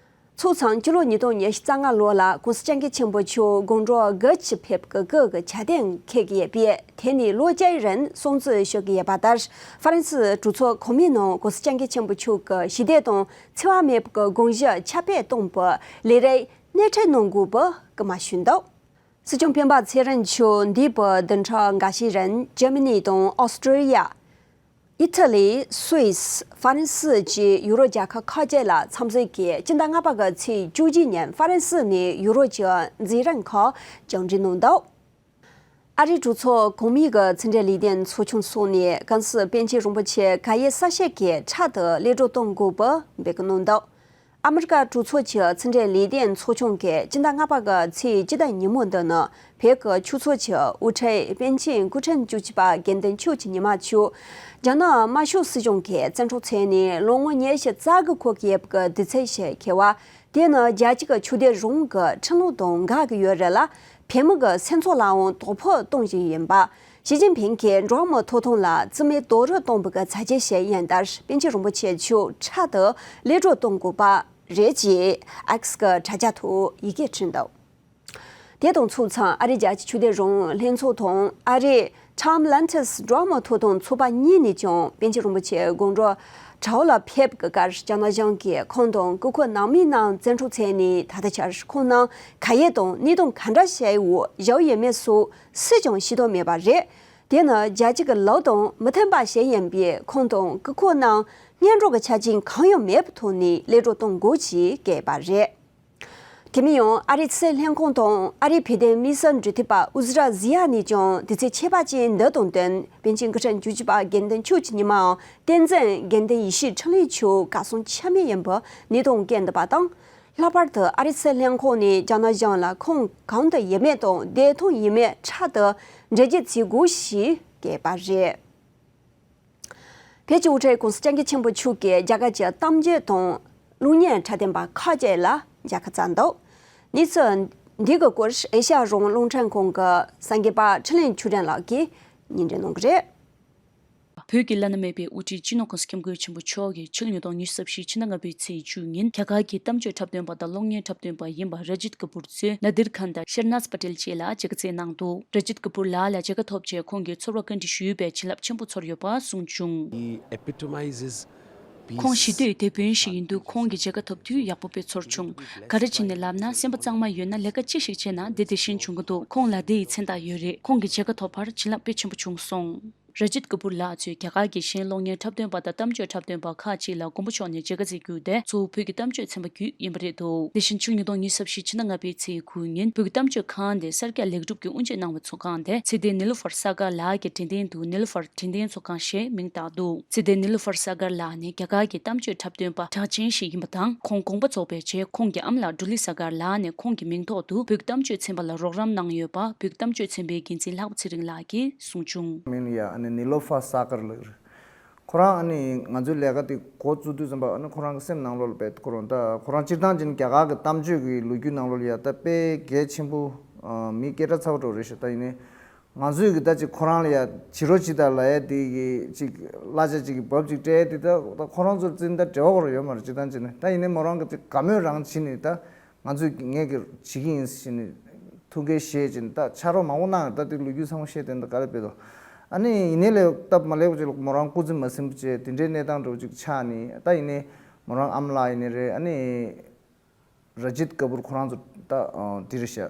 ཕྱོགས་མཚུངས། སྤྱི་ལོ་ཉིས་སྟོང་ཉི་ཤུ་རྩ་ལྔ་ལོ་ལ་༸གོང་ས་༸སྐྱབས་མགོན་ཆེན་པོ་མཆོག་དགུང་གྲངས་དགུ་བཅུ་ཕེབས་ཀྱི་སྐུ་གི་ཆ་རྐྱེན་འཁེལ་གྱི་ཡོད་པས། དེ་ནས་ལོ་བརྒྱའི་རིང་སྲུང་བརྩི་ཞུ་གི་ཡོད་པ་ལྟར། ཧྥ་རན་སི་གྲོས་ཚོགས་གོང་མའི་ནང་༸གོང་ས་༸སྐྱབས་མགོན་ཆེན་པོ་མཆོག་གི་ཞི་བདེ་དང་འཚེ་བ་མེད་པའི་དགོངས་གཞི་ཁྱབ་སྤེལ་གཏོང་བར་ལས་རིམ་སྣེ་ཁྲིད་གནང་དགོས་པའི་སྐུལ་མ་ཞུས་འདུག་སྲིད་སྐྱོང་སྤེན་པ་ཚེ་རིང་མཆོག་འདས་པའི་བདུན་ཕྲག་འགའ་ཤས་རིང་འཇར་མ་ནི་དང་ཨོ་སི་ཀྲི་ཡ། ཨི་ཐ་ལི། སུད་སི། ཧྥ་རན་སི་བཅས་ཡུ་རོབ་རྒྱལ་ཁབ་ཁག་ཅིག་ལ་འཚམས་གཟིགས་ཀྱིས་སྤྱི་ཟླ་ལྔ་པ་གི་ཚེས་བཅུ་གཅིག་ཉིན་ཧྥ་རན་སི་ནས་ཡུ་རོབ་ཀྱི་མཛད་རིམ་ཁག་བཅར་འདྲི་གནང་འདུག་ཨ་རིའི་གྲོས་ཚོགས་གོང་མའི་གི་ཕྱི་འབྲེལ་ལས་དོན་ཚོགས་ཆུང་སོགས་ནས་ཀུན་གཟིགས་པཎ་ཆེན་རིན་པོ་ཆེ་ག་ཡེ་གསལ་བཤད་ཀྱིས་འཕྲལ་དུ་གློད་བཀྲོལ་གཏོང་དགོས་པའི་འབོད་སྐུལ་གནང་འདུག་ཨ་མི་རི་ཀ་གྲོས་ཚོགས་ཀྱི་ཕྱི་འབྲེལ་ལས་དོན་ཚོགས་ཆུང་གིས་སྤྱི་ཟླ་ལྔ་པ་གི་ཚེས་བཅུ་དང་ཉིན་མོ་འདི་ནི་བོད་ཀྱི་ཆོས་ཚོགས་ཀྱི་དབུ་ཁྲིད་པཎ་ཆེན་སྐུ་ཕྲེང་བཅུ་གཅིག་པ་དགེ་འདུན་ཆོས་ཀྱི་ཉི་མ་མཆོག་རྒྱ་ནག་དམར་ཤོག་སྲིད་གཞུང་གིས་བཙན་འཕྲོག་བྱས་ནས་ལོ་ངོ་ཉི་ཤུ་རྩ་དགུ་འཁོར་གྱི་ཡོད་པའི་དུས་ཚོད་ཞིག་འཁེལ་བ། དེ་ནི་རྒྱལ་སྤྱི་གི་ཆོས་དད་རང་དབང་གི་ཁྲིམས་ལུགས་དང་འགལ་གྱི་ཡོད་རེད་ལ། བོད་མི་གི་སེམས་ཚོར་ལའང་དོ་ཕོག་གཏོང་བཞིན་ཡིན་པ། ཞི་ཅིན་ཕིང་གིས་འགྲོ་བ་མིའི་ཐོབ་ཐང་ལ་རྩིས་མེད་རྡོག་རོལ་གཏོང་བའི་གི་ཚ་རྒྱས་ཤིག་ཡིན་ལྟར། པཎ་ཆེན་རིན་པོ་ཆེ་མཆོག་འཕྲལ་དུ་གློད་བཀྲོལ་གཏོང་དགོས་པ་རེད་ཅེས་ཨེགས་ཀྱི་དྲ་རྒྱ་ཐོག་ཡི་གེ་བྲིས་འདུག་དེ་དང་ཕྱོགས་མཚུངས། ཨ་རིའི་རྒྱལ་སྤྱིའི་ཆོས་དད་རང་དབང་ལྷན་ཚོགས་དང་ཨ་རིའི་Transatlantic འགྲོ་བ་མིའི་ཐོབ་ཐང་ཚོགས་པ་གཉིས་ནས་ཀྱང་པཎ་ཆེན་རིན་པོ་ཆེ་དགུང་གྲངས་དྲུག་ལ་ཕེབས་ཀྱི་སྐབས་རྒྱ་ནག་གཞུང་གིས་ཁོང་དང་སྐུ་འཁོར་ནང་མིའི་ནང་བཙན་འཕྲོག་བྱས་ནས་ད་ལྟའི་ཆར་ཁོང་རྣམས་ག་ཡེ་དང་གནས་སྟངས་ག་འདྲ་ཞིག་འོག་བཞུགས་ཡོད་མེད་སོགས་སུས་ཀྱང་ཤེས་རྟོགས་མེད་པ་རེད། དེ་ནི་རྒྱལ་སྤྱི་གི་ལུགས་དང་མི་མཐུན་པ་ཞིག་ཡིན་པས། ཁོང་དང་སྐུ་འཁོར་རྣམས་སྔོན་འགྲོ་གི་ཆ་རྐྱེན་གང་ཡང་མེད་པའི་ཐོག་ནས་གློད་བཀྲོལ་གཏོང་དགོས་ཞེས་བཀོད་པ་རེད། དེ་མིན་ཡང་ཨ་རིའི་ཕྱི་སྲིད་ལྷན་ཁང་དང་ཨ་རིའི་བོད་དོན་དམིགས་བསལ་འབྲེལ་མཐུད་པ་ཨུ་ཛི་ར་ཛི་ཡ་ནས་ཀྱང་དུས་ཚོད་ཁྱད་པར་ཅན་འདི་དང་བསྟུན། པཎ་ཆེན་སྐུ་ཕྲེང་བཅུ་གཅིག་པ་དགེ་འདུན་ཆོས་ཀྱི་ཉི་མའམ་བསྟན་འཛིན་དགེ་འདུན་ཡེ་ཤེས་འཕྲིན་ལས་མཆོག་གར་སོང་ཆ་མེད་ཡིན་པའི་གནས་སྟངས་བཀོད་འདུག་པ་དང་། ལྷག་པར་དུ་ཨ་རིའི་ཕྱི་སྲིད་ལྷན་ཁང་ནས་རྒྱ་ནག་གཞུང་ལ་ཁོང་གང་དུ་ཡོད་མེད་དང་བདེ་ཐང་ཡོད་མེད་འཕྲལ་དུ་འགྲེལ་བརྗོད་བྱེད་དགོས་ཞེས་བཀོད་པ་རེད། བོད་ཀྱི་དབུ་ཁྲིད་༸གོང་ས་༸སྐྱབས་མགོན་ཆེན་པོ་མཆོག་གིས་རྒྱ་གར་གྱི་གཏམ་བརྗོད་དང་གློག་བརྙན་འཁྲབ་སྟོན་པ་ཁག་ཅིག་ལ་མཇལ་ཁ་བསྩལ་འདུག་གནས་ཚུལ་འདི་གི་སྐོར་ཨེ་ཤ་ཡ་རང་དབང་རླུང་འཕྲིན་ཁང་གི་གསར་འགོད་པ་འཕྲིན་ལས་ཆོས་སྒྲོན་ལགས་ཀྱིས་སྙན་སྒྲོན་གནང་གི་རེད། བོད་ཀྱི་བླ་ན་མེད་པའི་དབུ་ཁྲིད་སྤྱི་ནོར་༸གོང་ས་༸སྐྱབས་མགོན་ཆེན་པོ་མཆོག་གིས་ཕྱི་ལོ་ཉིས་སྟོང་ཉི་ཤུ་རྩ་བཞིའི་ཕྱི་ཟླ་ལྔ་པའི་ཚེས་བཅུ་ཉིན་རྒྱ་གར་གྱི་གཏམ་བརྗོད་འཁྲབ་སྟོན་པ་དང་གློག་བརྙན་འཁྲབ་སྟོན་པ་ཡིན་པ་ར་ཇིད་ཀ་པུར་གཙོས་ན་དིར་ཁཱན་དང་ཤར་ནཱཐ་པ་ཏེལ་བཅས་ལ་མཇལ་ཁ་བསྩལ་གནང་འདུག་ར་ཇིད་ཀ་པུར་ལགས་ལ་མཇལ་ཁ་ཐོབ་རྗེས་ཁོང་གིས་ཚོར་བ་བཀའ་འདྲི་ཞུས་པས་བྱིན་རླབས་ཆེན་པོ་ཚོར་ཡོད་པ་གསུངས་བྱུང་། He epitomizes peace. ཁོང་ཞི་བདེའི་དེད་དཔོན་ཞིག་ཡིན་དུས་ཁོང་གི་མཇལ་ཁ་ཐོབ་དུས་ཡག་པོ་དཔེ་ཚོར་བྱུང་། ག་རེ་བྱས་ནས་ལབ་ན་སེམས་པ་གཙང་མ་ཡོད་ན་ལས་ཀ་ཅི་ཞིག་བྱས་ན་དེ་དེ་བཞིན་བྱུང་གི་འདུག་ཁོང་ལ་དེ་ཡི་མཚན་རྟགས་ཡོད་རེད། ཁོང་གི་མཇལ་ཁ་ཐོབ་པར་བྱིན་རླབས་དཔེ་ཆེན་པོ་བྱུང་སོང་། ར་ཇིད་ཀ་པུར་ལགས་གཙོས་རྒྱ་གར་གྱི་གཞན་གློག་བརྙན་འཁྲབ་སྟོན་པ་དང་གཏམ་བརྗོད་འཁྲབ་སྟོན་པ་ཁག་ཅིག་ལ་མགོན་པོ་མཆོག་ནས་མཇལ་ཁ་བསྩལ་རྒྱུ་དེ་གཙོ་བོ་བོད་ཀྱི་གཏམ་བརྗོད་ཚན་པ་བརྒྱུད་ཡིན་པ་རེད་འདུག་དེ་བཞིན་ཕྱི་ལོ་ཉིས་སྟོང་ཉི་ཤུ་རྩ་བཞི་ཕྱི་ཟླ་ལྔ་པའི་ཚེས་དགུ་ཉིན་བོད་ཀྱི་གཏམ་བརྗོད་ཁང་དེ་གསར་རྒྱག་ལེགས་གྲུབ་ཀྱིས་དབུ་འབྱེད་གནང་བའི་ཚོགས་ཁང་དེ་ཚེ་འདས་ནི་ལུ་ཧྥར་ས་གར་ལགས་ཀྱི་དྲན་རྟེན་དུ་ནི་ལུ་ཧྥར་དྲན་རྟེན་ཚོགས་ཁང་ཞེས་མིང་བཏགས་འདུག་ཚེ་འདས་ནི་ལུ་ཧྥར་ས་གར་ལགས་ནི་རྒྱ་གར་གྱི་གཏམ་བརྗོད་འཁྲབ་སྟོན་པ་གྲགས་ཅན་ཞིག་ཡིན་པ་དང་། ཁོང་དགོངས་པ་རྫོགས་པའི་རྗེས་ཁོང་གི་ཨ་མ་ལགས་ཌུ་ལི་ས་གར་ལགས་ནས་ཁོང་གི་མིང་ཐོག་ཏུ་བོད་ཀྱི་གཏམ་བརྗོད་ཚན་པ་ལ་རོགས་རམ་གནང་ཡོད་པ་བོད་ཀྱི་གཏམ་བརྗོད་ཚན་པའི་འགན་འཛིན་ལྷག་པ་ཚེ་རིང་ལགས་ཀྱིས་གསུངས་བྱུང་། མིང་ཡ་ཨ་ནི་ནི་ལོ་ཧྥ་ས་གར་ལགས་རེད། ཁོ་རང་ཨ་ནི་ང་ཚོའི་ལས་ཀ་དེ་འགོ་བཙུགས་དུས་ཙམ་པ་ཨ་ནི་ཁོ་རང་གི་སེམས་ནང་ལོགས་ལ་དཔེ་ཁོ་རང་ད་ཁོ་རང་སྤྱིར་བཏང་བྱས་ན་རྒྱ་གར་གྱི་གཏམ་བརྗོད་ཀྱི་ལོ་རྒྱུས་ནང་ལོགས་ལ་ཡ་ད་དཔེ་གལ་ཆེན་པོ་ཨ་མི་སྐད་གྲགས་ཚ་པོ་འདྲ་རེད་ཤག་ད་ཡིན་ནའི་ང་ཚོས་ཀྱི་ད་ཅིག་ཁོ་རང་ལ་ཡ་བྱི་རོ་ཇི་ལྟར་ལབ་ཡ་དེ་གི་ཅིག་གླ་ཆ་ཅིག་གི་བབ་ཅིག་སྤྲད་ཡ་དེ་ད་ད་ཁོ་རང་ཚོར་བརྩིས་ན་ད་འབྲེལ་བ་ཁོ་རང་ཡོད་མ་རེད། སྤྱིར་བཏང་བྱས་ན་ད་ཡིན་ནའི་མོ་རང་གི་ཅིག་དགའ་མོས་རང་བྱས་ནས་ད། ང་ཚོས་ངས་ཀྱི་བྱེད་ཀྱི་ཡིན་ཟེར་ནས་ཐུགས་འགན་བཞེས་བྱས་ནས་ད་ཕྱག་རོགས་མང་པོ་གནང་ཡོད། ད་དེ་ལོ་རྒྱུས་ཚང་མ་བཤད་དེ་འདི་ག་ལ་དཔེ་དང་། ཨ་ནི་ཡིན་ནའི་ལས་སྟབས་མ་ལེགས་པ་ཅིག་ལ་མོ་རང་སྐུ་ཚེ་མ་ཟིན་པ་བྱས་དེ་འདྲའི་གནས་སྟངས་འདྲ་བོ་ཅིག་ཆགས་ནས། ད་ཡིན་ནའི་མོ་རང་ཨ་མ་ལགས་ཡིན་ནའི་རེད། ཨ་ནི་ར་ཇིད་ཀ་པུར་ཁོ་རང་ཚོ་ད་དེ་རེད་ཤག་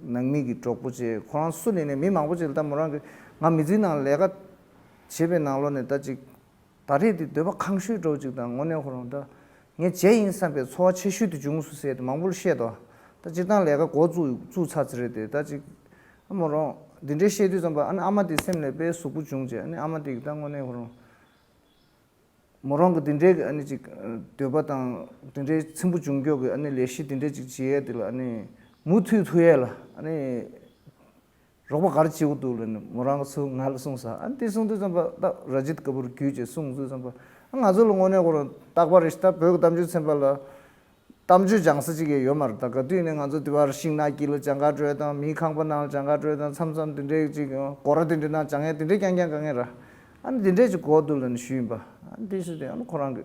ནང་མི་གི་གྲོགས་པོ་བྱས་ཁོ་རང་སུ་ལ་ཡིན་ནའི་མི་མང་པོ་ཅིག་ལ་ད་མོ་རང་གི་ང་མི་ཚེའི་ནང་ལས་ཀ་བྱེད་པའི་ནང་ལོགས་ནས་ད་ཅིག་ད་རེས་དེ་འདོད་པ་ཁེངས་ཤོས་འདྲ་བོ་ཅིག་དང་དངོས་གནས་ཁོ་རང་ད། ངས་བྱས་ཡིན་བསམ་པའི་ཚོར་བ་ཆེ་ཤོས་དེ་བྱུང་སོང་ཟེར་ཏེ་མང་པོ་བཤད་དོ། ད་སྤྱིར་བཏང་ལས་ཀ་འགོ་བཙུགས་བཙུགས་ཚར་ཚར་རེད་དེ། ད་ཅིག་ཨ་མོ་རང་འདི་འདྲའི་བཤད་དུས་ཙམ་པ་ཨ་ནི་ཨ་མ་དེ་སེམས་ལ་དཔེ་ཟུག་པོ་བྱུང་བྱས། ཨ་ནི་ཨ་མ་དེ་གི་ད་དངོས་གནས་ཁོ་རང་མོ་རང་གི་འདི་འདྲའི་གི་ཨ་ནི་ཅིག་འདོད་པ་དང་འདི་འདྲའི་ཚིམ་པོ་བྱུང་མགྱོགས་གི་ཨ་ནི་ལས་གཞི་འདི་འདྲའི་ཅིག་བྱེད་ཡས་དེ་ལ་ཨ་ནི་མུ་མཐུད་ཐུབ་ཡས་ལ་ཨ་ནི། རོགས་པ་ག་རེ་བྱེད་དགོས་འདུག་ལབ་ནས་མོ་རང་གིས་ང་ལ་གསུངས་ས། ཨ་ནི་དེ་གསུངས་དུས་ཙམ་པ་ད་ར་ཇིད་ཀ་པུར་བརྒྱུད་ཅེས་གསུངས་དུས་ཙམ་པ། ཨ་ང་ཚོ་ལ་དངོས་གནས་ཁོ་རང་རྟག་པར་རེ་ཞིག་ད་བོད་ཀྱི་གཏམ་བརྗོད་ཚན་པ་ལ་གཏམ་བརྗོད་སྦྱང་ས་ཅིག་ཡང་ཡོད་མ་རེད། ད་ག་དུས་ནས་ང་ཚོ་དེ་བར་ཤིང་ནགས་དཀྱིལ་ལ་སྦྱང་ག་འགྲོ་ཡ་དང་མིའི་ཁང་པ་ནང་ལ་སྦྱང་ག་འགྲོ་ཡ་དང་མཚམས་མཚམས་དེ་འདྲའི་ཅིག་སྒོ་ར་དེ་འདྲའི་ནང་སྦྱང་ཡ་དེ་འདྲའི་རྐྱང་རྐྱང་རྐྱང་རྐྱང་རེད། ཨ་ནི་དེ་འདྲས་ཅིག་དགོས་འདུག་ལབ་ནས་ཞུས་ཡིན་པ། ཨ་ནི་དེ་སུ་དེ་ཨ་ནི་ཁོ་རང་གི་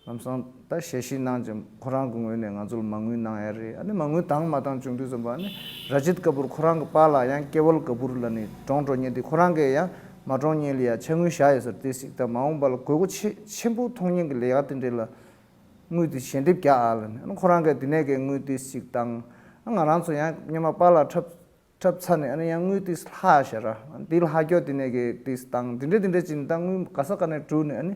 ལམ་སང་ད་ཞལ་བཞེས་གནང་ཅིང་ཁོ་རང་གི་ངོས་ནས་ང་ཚོ་ལ་མ་དངུལ་གནང་ཡ་རེད། ཨ་ནི་མ་དངུལ་དང་མ་དང་བྱུང་དུས་ཙམ་པ་ཨ་ནི་ར་ཇིད་ཀ་པུར་ཁོ་རང་གི་པཱ་ལགས་ཡང་ཀེ་ཝལ་ཀ་པུར་ལབ་ནས་གྲོངས་འགྲོ་མཁན་དེ་ཁོ་རང་གིས་ཡང་མ་གྲོངས་སྔོན་ལ་ཡང་ཕྱག་དངུལ་བཞག་ཡོད་ཟེར། དེ་སྲིད་ད་མ་འོངས་པ་ལ་དགོས་མཁོ་ཆེ་ཆེན་པོ་མཐོང་མཁན་གྱི་ལས་ཀ་དེ་འདྲས་ལ་དངུལ་དེ་ཞལ་འདེབས་རྒྱག་ཨ་ལབ་ནས། ཨ་ནི་ཁོ་རང་གིས་དེ་ནས་གི་དངུལ་དེ་ཞིག་བཏང་། ཨ་ང་རང་ཚོ་ཡང་སྔོན་མ་པཱ་ལགས་འཁྲབ་འཁྲབ་ཚར་ནས་ཨ་ནི་ཡང་དངུལ་དེ་ལྷག་བཞག་ར། དེ་ལྷག་རྒྱུ་དེ་ནས་གི་དེ་བཏང་། དེ་འདྲས་དེ་འདྲས་ཅིག་ད་དངུལ་ག་ས་ག་ནས་བསྒྲུབས་ནས་ཨ་ནི།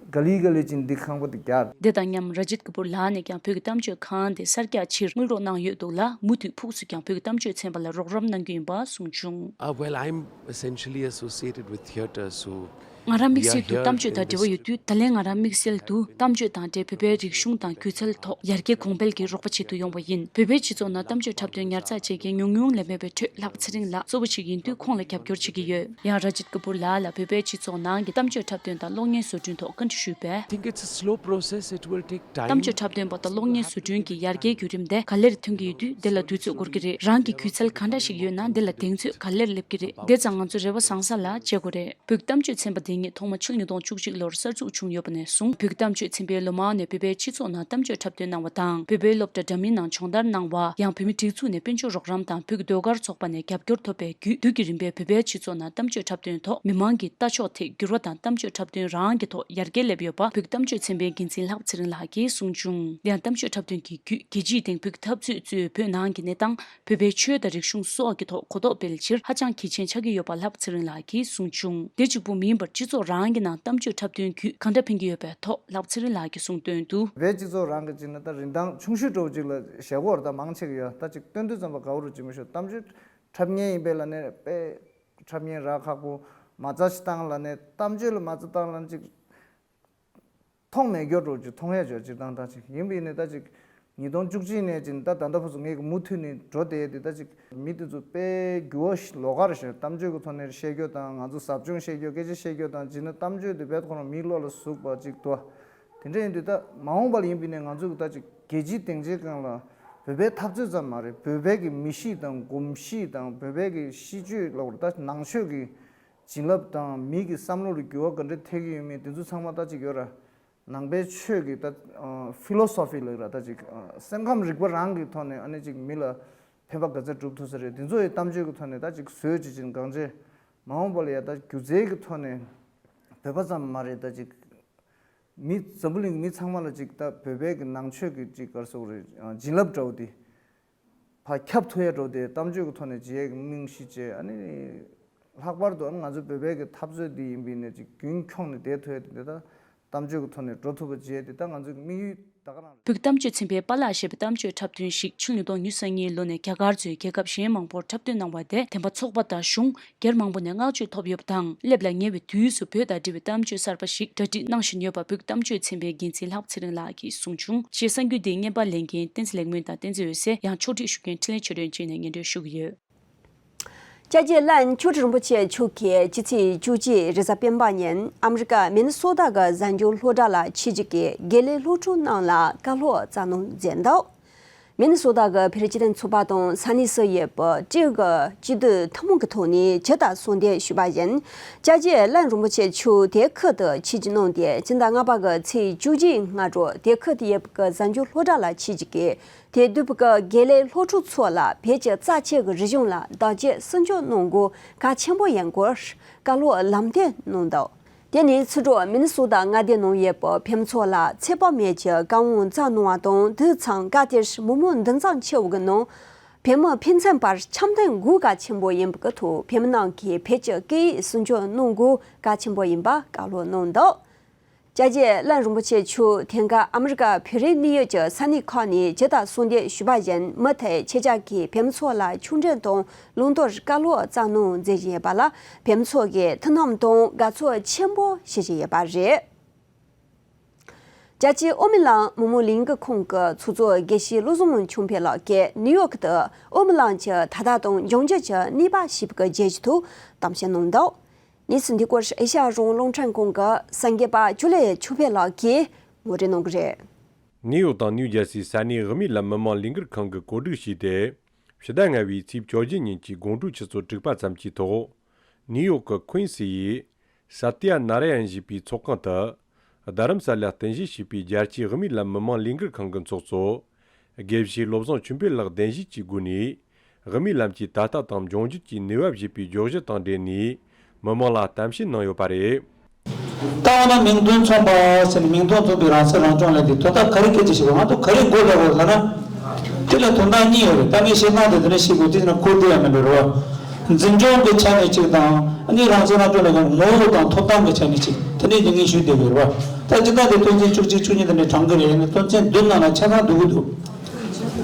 ག་ལེ་ག་ལེ་ཅིག་འདི་ཁང་པ་འདི་རྒྱག་དེ་དང་མཉམ་ར་ཇིད་ཀ་པུར་ལགས་ནས་ཀྱང་བོད་ཀྱི་གཏམ་བརྗོད་ཁང་དེ་གསར་རྒྱག་ཕྱིར་དངུལ་རོགས་གནང་ཡོད་འདུག་ལ། མུ་མཐུད་ཕུགས་སུ་ཀྱང་བོད་ཀྱི་གཏམ་བརྗོད་ཚན་པ་ལ་རོགས་རམ་གནང་རྒྱུ་ཡིན་པ་གསུངས་བྱུང་། Uh, well, I'm essentially associated with theatre, so ང་རང་དམིགས་བསལ་དུ་གཏམ་བརྗོད་དང་འབྲེལ་བ་ཡོད་དུས། ད་ལན་ང་རང་དམིགས་བསལ་དུ་གཏམ་བརྗོད་དང་འབྲེལ་བོད་པའི་རིག་གཞུང་དང་སྒྱུ་རྩལ་ཐོག་ཡར་རྒྱས་གོང་འཕེལ་གྱི་རོགས་པ་བྱེད་དུ་ཡོང་བ་ཡིན། བོད་པའི་སྤྱི་ཚོགས་ནང་གཏམ་བརྗོད་འཁྲབ་སྟོན་ཉར་ཚགས་བྱེད་མཁན་ཉུང་ཉུང་ལས་མེད་པའི་ཁྲོད་ལྷག་ཚེ་རིང་ལགས་གཙོ་བོ་ཞིག་ཡིན་དུས་ཁོང་ལ་རྒྱབ་སྐྱོར་བྱེད་ཀྱི་ཡོད། ཡང་ར་ཇིད་ཀ་པུར་ལགས་ལ་བོད་པའི་སྤྱི་ཚོགས་ནང་གི་གཏམ་བརྗོད་འཁྲབ་སྟོན་དང་གློག་བརྙན་བཟོ་སྐྲུན་ཐོག་བཀའ་འདྲི་ཞུས་པས། I think it's a slow process, it will take time. གཏམ་བརྗོད་འཁྲབ་སྟོན་པ་དང་གློག་བརྙན་བཟོ་སྐྲུན་གྱི་ཡར་རྒྱས་བརྒྱུད་རིམ་དེ་ག་ལེར་ཐོན་གྱི་ཡོད་དུས་དེ་ལ་དུས་ཚོད་འགོར་གྱི་རེད། རང་གི་སྒྱུ་རྩལ་ག་འདྲ་ཞིག་ཡོད་ན་དེ་ལ་གདེང་ཚོད་ག་ལེར་སླེབས་ཀྱི་རེད། དེ་ཙང་ང་ཚོ་རེ་བ་བཟང་ས་ལ་བྱེད་དགོས་རེད། བོད་ཀྱི་གཏམ་བརྗོད་ཚན་པ་འདི་ཉིད་ཐོག་མ་ཕྱི་ལོ་ཉིས་སྟོང་བཅུ་གཅིག་ལོར་གསར་འཛུགས་བྱུང་ཡོད་པ་ནས་བཟུང་བོད་ཀྱི་གཏམ་བརྗོད་ཚན་པའི་ལོ་མང་ནས་བོད་པའི་སྤྱི་ཚོགས་ནང་གཏམ་བརྗོད་འཁྲབ་སྟོན་གནང་བ་དང་། བོད་པའི་སློབ་གྲྭ་འདྲ་མིན་ནང་སྦྱོང་བརྡར་གནང་བ། ཡང་བོད་མི་སྒྲིག་འཛུགས་ནས་དཔལ་འབྱོར་རོགས་རམ་དང་བོད་ཀྱི་ཟློས་གར་ཚོགས་པ་ནས་རྒྱབ་སྐྱོར་ཐོབ་པའི་བརྒྱུད། དུས་ཀྱི་རིམ་པས་བོད་པའི་སྤྱི་ཚོགས་ནང་གཏམ་བརྗོད་འཁྲབ་སྟོན་ཐོག་མི་མང་གི་ལྟ་ཕྱོགས་ཐད་འགྱུར་བ་དང་གཏམ་བརྗོད་འཁྲབ་སྟོན་རང་གི་ཐོག་ཡར་རྒྱས་སླེབས་ཡོད་པ་བོད་ཀྱི་གཏམ་བརྗོད་ཚན་པའི་འགན་འཛིན་ལྷག་པ་ཚེ་རིང་ལགས་ཀྱིས་གསུངས་བྱུང་། ཡང་གཏམ་བརྗོད་འཁྲབ་སྟོན་གྱི་བརྒྱུད་རྒྱལ་སྤྱིའི་སྟེང་བོད་ཀྱི་འཐབ་རྩོད་གཙོས་བོད་ནང་གི་གནས་སྟངས། བོད་པའི་ཆོས་དང་རིག་གཞུང་སོགས་ཀྱི་ཐོག་གོ་རྟོགས་སྤེལ་ཕྱིར་ཧ་ཅང་གལ་ཆེན་ཆགས་ཀྱི་ཡོད་པ་ལྷག་པ་ཚེ་རིང་ལགས་ཀྱིས་གསུངས་བྱུང་། དེ་གཅིག་པུ་མིན་པར་སྤྱི་ཚོགས་རང་གི་ནང་གཏམ་བརྗོད་འཁྲབ་སྟོན་བརྒྱུད་གང་འདྲ་ཕན་གྱི་ཡོད་པའི་ཐོག་ལྷག་པ་ཚེ་རིང་ལགས་ཀྱིས་གསུངས་དོན་དུ། བོད་སྤྱི་ཚོགས་རང་གི་བྱས་ན་ད་རིན་ཐང་ཆུང་ཤོས་འདྲ་བོ་ཅིག་ལ་བཞག་གི་ཡོད་རེད། ད་མང་ཆེ་གི་ཡོད། ད་ཅིག་སྟོན་དུས་ཙམ་པ་ག་བོ་རུ་ཅིག་མི་ཤོད། གཏམ་བརྗོད་འཁྲབ་མཁན་ཡིན་པས་ལབ་ནས་དཔེ་འཁྲབ་མཁན་རག་ཁག་པོ། མ་རྩ་ཞིག་བཏང་ལབ་ནས་གཏམ་བརྗོད་ལ་མ་རྩ་བཏང་ལབ་ནས་ཅིག་མཐོང་མེད་སྐྱོ་འགྲོ་ཅིག་མཐོང་ཡ་ཅོ་སྤྱིར་བཏང་ད་ཅིག་ཡིན་པ་ཡིན་ནའི་ད་ཅིག་ཉིས་སྟོང་བཅུ་གཅིག་ནས་ཅིག་ད་ད་ལྟ་བར་དུ་ངས་ཀྱི་མུ་མཐུད་ནས་འགྲོ་བསྡད་དེ། ད་ཅིག་མི་དེ་ཚོ་དཔེ་འགྱུར་བ་ཞིག་ལོགས་ཀ་རེད་ཤག་གཏམ་བརྗོད་ཀྱི་ཐོག་ནས་བཤད་རྒྱུ་དང་ང་ཚོ་ཟབ་སྦྱོང་བཤད་རྒྱུ་སྐད་ཆ་བཤད་རྒྱུ་དང་བྱས་ན་གཏམ་བརྗོད་དེ་བས་ཁོ་རང་མིའི་བློ་ལ་ཟུག་པ་ཅིག་འདུག་དེ་འདྲ་ཡིན་དུས་ད་མ་འོངས་པ་ལ་ཡིན་པ་ཡིན་ནའི་ང་ཚོ་གི་ད་ཅིག་རྒྱལ་སྤྱིའི་སྡིངས་ཆའི་སྒང་ལ་བོད་པའི་འཐབ་རྩོད་ཙམ་མ་རེད། བོད་པའི་གི་མི་གཤིས་དང་གོམས་གཤིས་དང་བོད་པའི་གི་གཤིས་སྤྱོད་ལབ་དགོས་རེད། ད་ནང་ཆོས་ཀྱི་བྱིན་རླབས་དང་མི་གི་བསམ་བློ་ལ་འགྱུར་བ་ག་འདྲ་ཐེབས་ཀྱི་ཡོད་མེད་དེ་ཚོ་ཚང་མ་ད་ཅིག་ཡོད་ར། ནང་པའི་ཆོས་ཀྱི་ད་ཕི་ལོ་སོ་ཕི་ལབ་ར། ད་ཅིག་སེམས་ཁམས་རིག་པ་རང་གི་ཐོག་ནས་ཨ་ནི་ཅིག་མི་ལ་ཕན་པ་ག་ཚད་སྒྲུབ་ཐུབ་ས་རེད། དེ་ཚོ་ཡི་གཏམ་བརྗོད་ཀྱི་ཐོག་ནས་ད་ཅིག་བཟོས་བྱེད་ཅིང་གང་བྱེད། མ་འོངས་པ་ལ་ཡ་ད་སྒྱུ་རྩལ་གྱི་ཐོག་ནས་བོད་པ་ཙམ་མ་རེད། ད་ཅིག་མི་འཛམ་བུ་གླིང་གི་མི་ཚང་མ་ལ་ཅིག་ད་བོད་པའི་གི་ནང་ཆོས་ཀྱི་ཅིག་ག་རེ་ཟེར་དགོས་རེད། བྱིན་རླབས་འདྲ་བོ་དེ་ཕར་ཁྱབ་ཐུབ་ཡ་འགྲོ་དེ་གཏམ་བརྗོད་ཀྱི་ཐོག་ནས་བྱེད་ཡས་ཀྱི་རྨང་གཞི་བྱས། ཨ་ནི་ལྷག་པར་དུ་ཨ་ནི་ང་ཚོ་བོད་པའི་གི་འཐབ་རྩོད་འདི་ཡིན་པའི་ནས་ཅིག་རྒྱུན་འཁྱོངས་ནས་བསྡད་ཐུབ་ཡ་དེ་འདི་ད་གཏམ་བརྗོད་ཀྱི་ཐོག་ནས་འགྲོ་ཐུབ་པ་བྱེད་ཡ་དེ་ད་ང་ཚོའི་དམིགས་ཡུལ་ད་ག་རང་རེད། བོད་ཀྱི་གཏམ་བརྗོད་ཚན་པའི་པཱ་ལགས་ཞེས་པའི་གཏམ་བརྗོད་འཁྲབ་སྟོན་ཞིག་ཕྱི་ལོ་ཉིས་སྟོང་ཉེར་གཉིས་ལོ་ནས་རྒྱ་གར་གཙོས་རྒྱལ་ཁབ་གཞན་མང་པོར་འཁྲབ་སྟོན་གནང་བ་དེ་བདེན་པ་ཚོགས་པ་དང་གཞུང་སྒེར་མང་པོ་ནས་བསྔགས་བརྗོད་ཐོབ་ཡོད་པ་དང་། སླེབས་ལ་ཉེ་བའི་དུས་སུ་བོད་དང་འབྲེལ་བའི་གཏམ་བརྗོད་གསར་པ་ཞིག་གྲ་སྒྲིག་གནང་བཞིན་ཡོད་པ་བོད་ཀྱི་གཏམ་བརྗོད་ཚན་པའི་འགན་འཛིན་ལྷག་པ་ཚེ་རིང་ལགས་ཀྱིས་གསུངས་བྱུང་། ཞེས་གསར་འགྱུར་འདིའི་བརྙན་པར་ལེན་མཁན་བསྟན་འཛིན་ལེགས་སྨོན་དང་བསྟན་འཛིན་འོད་ཟེར། ཡང་ཕྱོགས་སྒྲིག་ཞུ་མཁན་འཕྲིན་ལས་ཆོས་སྒྲོན་བཅས་ནས་སྙན་སྒྲོན་ཞུ་གི་ཡོད། སྐྱབས་རྗེ་བླ་མཆོག་གྲུབ་རིན་པོ་ཆེ་མཆོག་གིས་ཕྱི་ཚེས་བཅུ་གཅིག་རེས་གཟའ་སྤེན་པ་ཉིན་ཨ་མི་རི་ཀ་མི་ནི་སོ་ཏ་གི་གཟའ་མཇུག་སློབ་གྲྭ་ལ་ཆེད་བསྒྱུར་གྱིས་དགེ་ལས་སློབ་ཕྲུག་རྣམས་ལ་བཀའ་སློབ་སྩལ་གནང་མཛད་འདུག་མི་ནི་སོ་ཏ་གི་བོད་རིགས་སྤྱི་མཐུན་ཚོགས་པ་དང་ས་གནས་སུ་ཡོད་པའི་སྤྲེའུ་གི་སྤྱི་འཐུས་ཐུན་མོང་གི་ཐོག་ནས་ཇུས་དང་གསུང་འདེབས་ཞུས་པ་བཞིན། སྐྱབས་རྗེ་བླ་རིན་པོ་ཆེ་མཆོག་དེ་ཁུལ་དུ་ཆིབས་བསྒྱུར་གནང་སྟེ་སྤྱི་ཟླ་ལྔ་པ་གི་ཚེས་བཅུ་གཅིག་སྔ་དྲོ་དེ་ཁུལ་དུ་ཡོད་པའི་གཟའ་མཇུག་སློབ་གྲྭ་ལ་ཆིབས་བསྒྱུར་གྱིས་དེར་འདུས་པའི་དགེ་ལས་སློབ་ཕྲུག་ཚོ་ལ་བོད་ཀྱི་རྩ་ཆེ་གི་རིག་གཞུང་ལ་བདག་གཅེས་སྲུང་སྐྱོབ་གནང་དགོས་གལ་ཆེན་པོ་ཡིན་སྐོར་བཀའ་སློབ་ལམ་སྟོན་གནང་འདུག་དེ་ནས་ཚུར་འགྲོ་མི་ནི་སོ་ཏ་མངའ་སྡེ་ནང་ཡོད་པའི་བོད་མི་ཚོ་ལ་ཚེ་དཔག་མེད་ཀྱི་བཀའ་དབང་སྩལ་གནང་བ་དང་། དུས་མཚམས་སྐབས་དེར་མི་མང་འདུ་འཛོམས་ཆེ་བ་གི་ནང་བོད་མི་ཕན་ཚུན་བར་འཆམ་མཐུན་དགོས་གལ་ཆེན་པོ་ཡིན་པ་གི་ཐོག་བོད་མི་རྣམས་ཀྱིས་བོད་ཀྱི་སྐད་ཡིག་སྲུང་སྐྱོབ་གནང་དགོས་གལ་ཆེན་པོ་ཡིན་པ་བཀའ་སློབ་གནང་འདུག་རྒྱལ་བརྒྱུད་བླ་རིན་པོ་ཆེ་མཆོག་དེང་སྐབས་ཨ་མི་རི་ཀ་བོད་རིགས་གནས་ཡུལ་གྱི་ས་གནས་ཁག་ནས་ཇི་ལྟར་གསོལ་འདེབས་ཞུས་པ་བཞིན་མུ་མཐུད་ཁྱེད་ཅག་གིས་བོད་མི་ཚོ་ལ་ཆོས་འབྲེལ་དང་ལུང་བསྟར་བཀའ་སློབ་སྩལ་གནང་མཛད་བཞིན་ཡོད་པ་ལ་བོད་མི་ཚོ་གིས་ཐུགས་སྣང་དང་དགའ་ཚོར་ཆེན་པོ་བྱེད་བཞིན་ཡོད་པ་རེད། རྒྱལ་སྤྱིའི་དབུ་མའི་ལམ་མི་མང་ལས་འགུལ་ཁང་གི་ཚོགས་གཙོ་དགེ་བཤེས་བློ་བཟང་ཆོས་འཕེལ་ལགས་ཀྱིས་ནིའུ་ཡོག་ཏུ་དབུ་མའི་ལམ་གྱི་ད་ལྟ་དང་འབྱུང་འགྱུར་གྱི་གནས་བབ་ཞེས་པའི་བརྗོད་གཞི་ཐོག་གཏམ་བཤད་གནང་འདུག་གནས་ཚུལ་འདི་སྐོར་ཨེ་ཤ་ཡ་རང་དབང་རླུང་འཕྲིན་ཁང་གི་གསར་འགོད་པ་ཇོ་ལེ་ཆོས་འཕེལ་ལགས་ཀྱིས་ངོ་སྤྲོད་གནང་གི་རེད། ནིའུ་ཡོག་དང་ནིའུ་ཇར་སིའི་ས་གནས་དབུ་མའི་ལམ་མི་མང་ལས་འགུལ་ཁང་གིས་གོ་སྒྲིག་བྱས་ཏེ། ཕྱི་ཟླ་ལྔ་པའི་ཚེས་བཅོ་བརྒྱད་ཉིན་གྱི་དགོང་དྲོ་ཆུ་ཚོད་དྲུག་པ་ཙམ་གྱི་ཐོག་ནིའུ་ཡོག་གི་ཁུན་སི་ཡི་སཏ་ཡ་ན་ར་ཡན་ཞེས་པའི་ཚོགས་ཁང་དུ། རྡ་རམ་ས་ལ་རྟེན་གཞི་བྱས་པའི་རྒྱལ་སྤྱིའི་དབུ་མའི་ལམ་མི་མང་ལས་འགུལ་ཁང་གི་ཚོགས་གཙོ། དགེ་བཤེས་བློ་བཟང་ཆོས་འཕེལ་ལགས་གདན་ཞུས་ཀྱི་སྒོ་ནས། དབུ་མའི་ལམ་གྱི་ད་ལྟ་དང་འབྱུང་འགྱུར་གྱི་གནས་བབ་ཞེས་པའི་བརྗོད་གཞི་དང་འབྲེལ་ནས། མི་མང་ལ་གཏམ་བཤད་གནང་ཡོད་པ་རེད། ད་འོ་ན་མིང་དོན་མཚུངས་པ་ཟེར་ནས་མིང་དོན་མཚུངས་པའི་རང་སྲིད་རང་སྐྱོང་ལབ་དེ་དོན་དག་ག་རེ་སྐད་ཆ་བཤད་དགོས། ང་ཚོ་ག་རེ་དགོས་ལབ་དགོས་ལབ་ན། དེ་ལ་དོན་དག་གཉིས་ཡོད་རེད། ད་ངས་བཤད་སྟངས་དེ་དེ་འདྲ་བཤད་དགོས། དེ་ན་ཁུར་དེ་ཡང་མིན་པ་རེད་བ། འཛིན་སྐྱོང་གི་ཆ་ནས་གཅིག་དང་ཨ་ནི་རང་སྲིད་རང་སྐྱོང་ལབ་ཀྱི་ངོ་བོ་དང་ཐོབ་ཐང་གི་ཆ་ནས་གཅིག་དེ་འདྲས་ཀྱི་ངས་ཞུས་བསྡད་ཡོད་རེད་བ། ད་སྤྱིར་བཏང་དེ་དོན་ཚན་བཅུ་གཅིག་བཅུ་གཉིས་དེ་འདྲས་དྲངས་ཀྱི་རེད། ཡིན་ན་དོན་ཚན་བདུན་ནང་ལ་ཆ་ཚང་འདུ་གི་འདུག་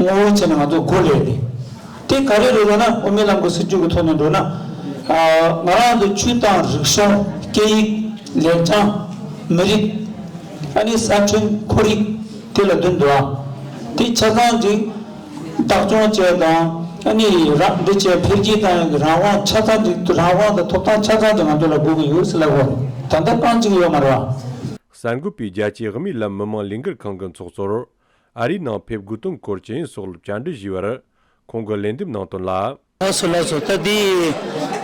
ངོ་བོའི་ཆ་ནས་ང་ཚོ་དགོས་ལབ་དེ། དེ་ག་རེ་རེད་ལབ་ན་དབུ་མའི་ལམ་གྱི་སྲིད་བྱུས་ཀྱི་ཐོག་ནས་འགྲོ་ན། ང་རང་ཚོ་ཆོས་དང་རིག་གཞུང་། སྐད་ཡིག་ལེགས་བྱང་། མི་རིགས། ཨ་ནི་ས་ཁྲོན་ཁོར་ཡུག་དེ་ལ་བདུན་འདུག་ཨ། དེ་ཆ་ཚང་ཅིག་བདག་སྐྱོང་བྱས་དང་ཨ་ནི་རང་འདི་བྱས་འཕེལ་རྒྱས་བཏང་ཡག་གི་རང་དབང་ཆ་ཚང་ཅིག་རང་དབང་དང་ཐོབ་ཐང་ཆ་ཚང་ཅིག་ང་ཚོ་ལ་དགོས་ཀྱི་ཡོད་ཟེར་ལབ་དགོས། ད་ལྟ་རྐང་གཅིག་ཡོད་མ་རེད་བ། གསར་འགོད་པས་རྒྱལ་སྤྱིའི་དབུ་མའི་ལམ་མི་མང་ལས་འགུལ་ཁང་གི་ཚོགས་གཙོར་ཨ་རིའི་ནང་ཕེབས་དགོས་དོན་སྐོར་ཇི་ཡིན་སོགས་ལ་བཅར་འདྲི་ཞུས་པར། ཁོང་གིས་ལན་འདེབས་གནང་དོན་ལ། ལགས་སོ་ལགས་སོ། ད་དེ་